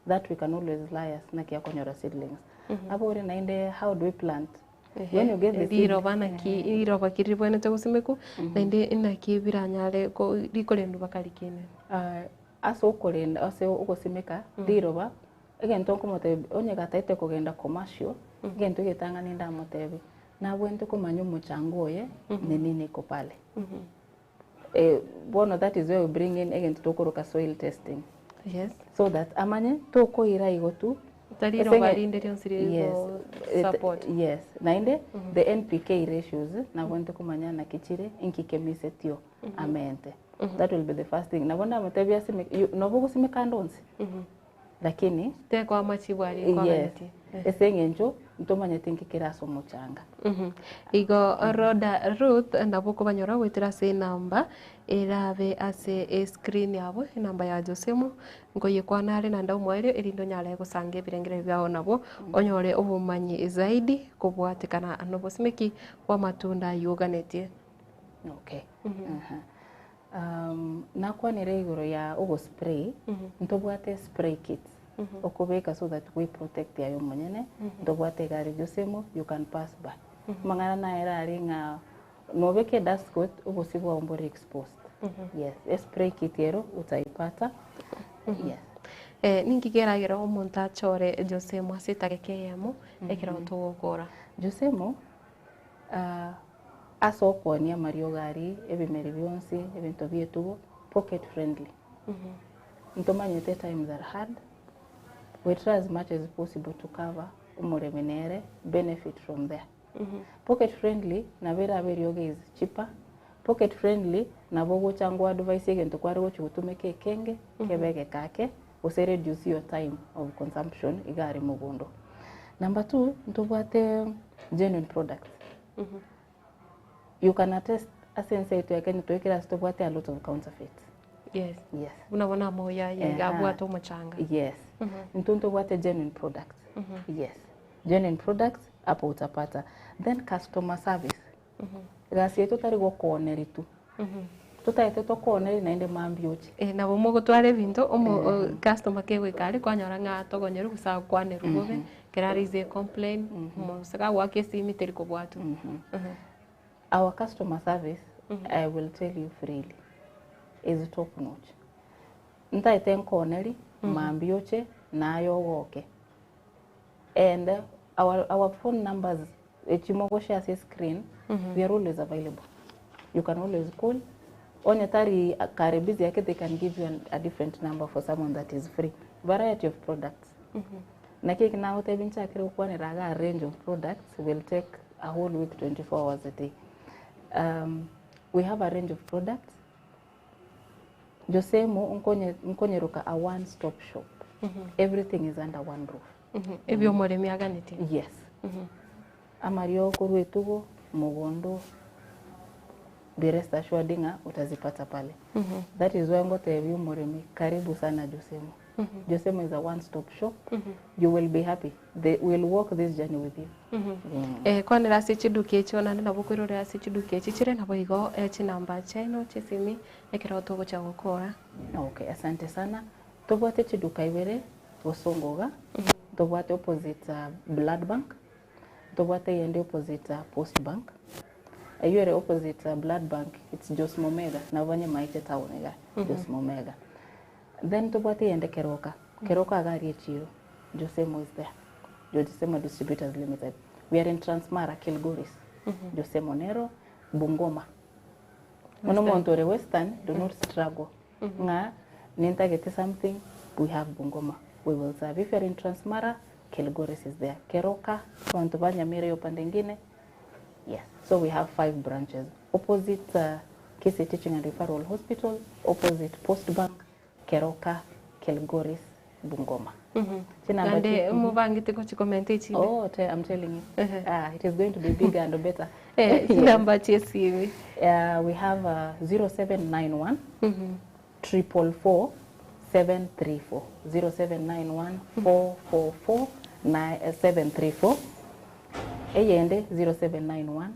[SPEAKER 2] that we can always liaise naki akonyora seedlings. Abore naende how do we plant? When you get the seed,
[SPEAKER 1] Riroba naki riroba ki ribwenerete gosimekwa naende naki biranyare ko rikorendwa mpaka rikine.
[SPEAKER 2] Ase okorenda ase ogosimeka riroba Egento nkomotebia, onye gataete kogenda commercial, egento egetang'ani ndamotebie, nabwenerete komanya omochango oye ni nini iko pale. Bono that is where we bring in egento tokoroka soil testing.
[SPEAKER 1] Yes.
[SPEAKER 2] So that amanye tokoira igo tu.
[SPEAKER 1] Tari
[SPEAKER 2] Ase
[SPEAKER 1] riroba
[SPEAKER 2] eng'e-
[SPEAKER 1] rinde rionsi
[SPEAKER 2] Yes.
[SPEAKER 1] rigo support.
[SPEAKER 2] Yes. Naende the NPK ratios nabwenerete komanya naki chire, inki kemisetio amente. That will be the first thing. Nabo ndamotebie asime, nabo ogosimeka ande onsi. Lakini
[SPEAKER 1] Tekwa amachibu aria
[SPEAKER 2] yes,
[SPEAKER 1] kwaganetie.
[SPEAKER 2] ase eng'encho ntomanyeti nki kere ase omochanga.
[SPEAKER 1] Igo Rhoda Ruth nabo okobanyora goetera ase enamba erabe ase escreen yabo, enamba ya Josemo, nkoyekwana are naende omoerio erinde onyare gosanga ebirengererio biao nabwo, onyore obomanyi zaidi kobwatekana nobosimeki bw'amatunda aywo oganetie.
[SPEAKER 2] Okay. Aha. Nakwanire igoro ya ogo spray, ntobwate spray kits okobeka so that we protect aye omonyene, ntobwate egari Josemo you can pass by. Amang'ana naye are ng'a nobeke edust coat obosio bwao mbore exposed. Yes, espray kit ero utaipata. Yes.
[SPEAKER 1] Eh, ninki keragera omonto achore Josemo ase etageka eyemo ekero togokora?
[SPEAKER 2] Josemo ah, ase okoonia amariogo aria, ebimeri bionsi, ebinto bia etugo, pocket friendly. Ntomanyete times are hard, we try as much as possible to cover omoremi nere benefit from there. Pocket friendly nabo erabe eriogo is cheaper, pocket friendly nabo ogocha ngo advise egento kware gochi gotumeka ekenge kebe egeka ake gose reduce your time of consumption iga are mogondo. Number two, ntobwate genuine products. You can attest ase ense yaito ya Kenya toikire ase tobwate a lot of counterfeits.
[SPEAKER 1] Yes.
[SPEAKER 2] Yes.
[SPEAKER 1] Buna bono amoyo aye iga
[SPEAKER 2] Eha.
[SPEAKER 1] abwate omochanga.
[SPEAKER 2] Yes. Intwe ntobwate genuine products. Yes. Genuine products hapo utapata. Then customer service. Egasi yaito tari gokooneri tu. Totaete tokooneri naende mambia oche.
[SPEAKER 1] Eh, nabo mogotwara ebinto omo o- customer kegoika aria kwanyora ng'a atogonyerwe gose akwanerwe bobe, ekero araise ecomplain, omosike agoaka esimi teri kobwatwa.
[SPEAKER 2] Our customer service, I will tell you freely, is top notch. Ntaete nkooneri, mambia oche, naye ogoke. And our, our phone numbers, echi mogoshare ase screen, we are always available. You can always call. Onye tari kare busy yake, they can give you an, a different number for someone that is free. Variety of products. Naki eki nagotebia nchakire gokwanera iga a range of products will take a whole week 24 hours a day. Um, we have a range of products. Josemo nkonye nkonyeroka a one stop shop. Everything is under one roof.
[SPEAKER 1] Ebio omoremi aganetie.
[SPEAKER 2] Yes. Amario korwa etugo, mogondo, be rest assured ng'a utazipata pale. That is why ngotebia omoremi karibu sana Josemo. Josemo is a one stop shop. You will be happy. They will walk this journey with you.
[SPEAKER 1] Eh, kwanera ase chiduka echio naende nabo okoirorera ase chiduka echi chire nabo igo eh, chinamba chiaino chiesimi ekero togocha gokora.
[SPEAKER 2] Okay, asante sana. Tobwate chiduka ibere Bosongo iga, ntobwate opposite Blood Bank, ntobwate eyende opposite Post Bank. Eywo ere opposite Blood Bank it's Josmo Mega, nabo banyemaete town iga, Josmo Mega. Then tobwate eyende Keroka, Keroka iga aria echiro, Josemo is there, Josemo Distributors Limited. We are in Transmara, Kilgoris, Josemo nero, Bungoma. Bono omonto ore Western, do not struggle ng'a nintagete something, we have Bungoma, we will serve. If you are in Transmara, Kilgoris is there. Keroka, abanto ba Nyamira iyo pande ingine, yes. So we have five branches. Opposite uh, Kisii Teaching and Referral Hospital, opposite Post Bank, Keroka, Kilgoris, Bungoma. Chinamba
[SPEAKER 1] Naende
[SPEAKER 2] chi-
[SPEAKER 1] mobangete gochikomenta echinde.
[SPEAKER 2] Oh, te, I'm telling you. Ah, it is going to be bigger and better.
[SPEAKER 1] Eh,
[SPEAKER 2] Yes.
[SPEAKER 1] chinamba chiesimi.
[SPEAKER 2] We have 0791 444 734. 0791 444 734. Eyende 0791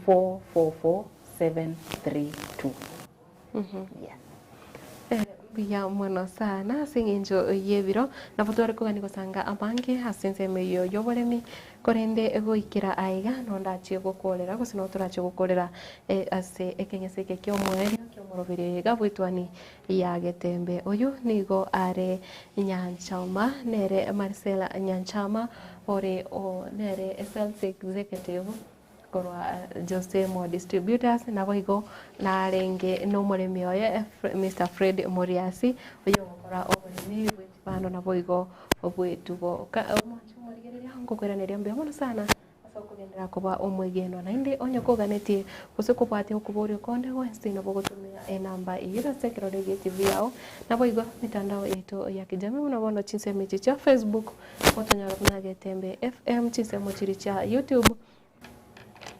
[SPEAKER 2] 444 732. Yes.
[SPEAKER 1] Eh, mbuya mono sana ase eng'encho y'ebiro nabo tware kogania gosanga abange ase ensemo eyio y'oboremi korende goikera aiga nondachie gokorera gose no torachie gokorera eh, ase ekeng'ese eke kia omoerio kia omoroberi iga bw'etwani ya Getembe. Oyo nigo are Nyanchama nere Marcella Nyanchama ore o nere sales executive korwa Josemo Distributors naboigo narenge nomoremi oye Mister Fred Muriasi oyogokora oboremi bwe chibando naboigo obw'etugo. Omwanchi omorigereria ngokoiraneria mbuya mono sana ase okogenderera koba omwegenwa naende onye koganetie gose kobwatia okoboria konde gwensi nabo ogotumia enamba eyio ase ekerore gie TV yao naboigo emitandao yaito ya kijamii buna bono chinsemo echi chia Facebook gotonyora buna Getembe FM chinsemo chiria chia YouTube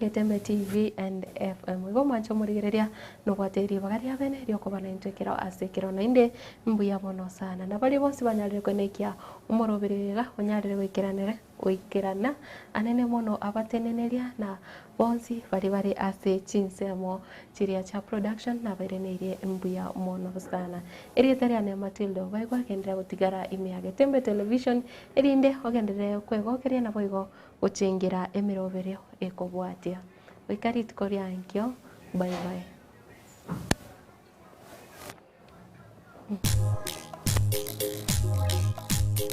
[SPEAKER 1] Getembe TV and FM. Igo omwanche omorigereria nobwate ribaga ria bene riokoba naintwe ekero ase ekero naende mbuya mono sana. Na baria bonsi banyarire koenekia omoroberi iga onyarire goikeranere goikerana anene mono abateneneria na bonsi baria bare ase chinsemo chiria chia production nabaireneirie mbuya mono sana. Erieta riane Matilda Obaigwa genderera gotigara ime ya Getembe Television erinde ogenderere kwegokeria naboigo Gochengera emeroberio ekobwatia. Goika rituko ria ankio. Bye bye.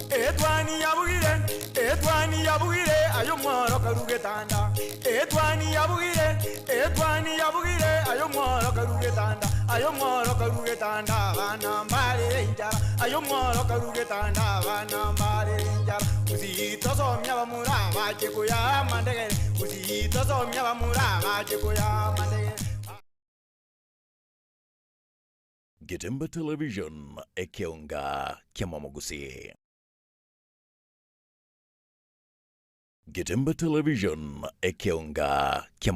[SPEAKER 4] Etwani yabugire, etwani yabugire, ayo mworo karugetanda. Etwani yabugire, etwani yabugire, ayo mworo karugetanda. Ayo mworo karugetanda, abana mbarire injara. Ayo mworo karugetanda, abana mbarire injara. Usitosomia bamura bache kuya mandegere. Usitosomia bamura bache kuya mandegere.
[SPEAKER 7] Getemba Television, Ekeonga, Kiamamogusi. Getemba Television, Ekeonga, Kiamamogusi.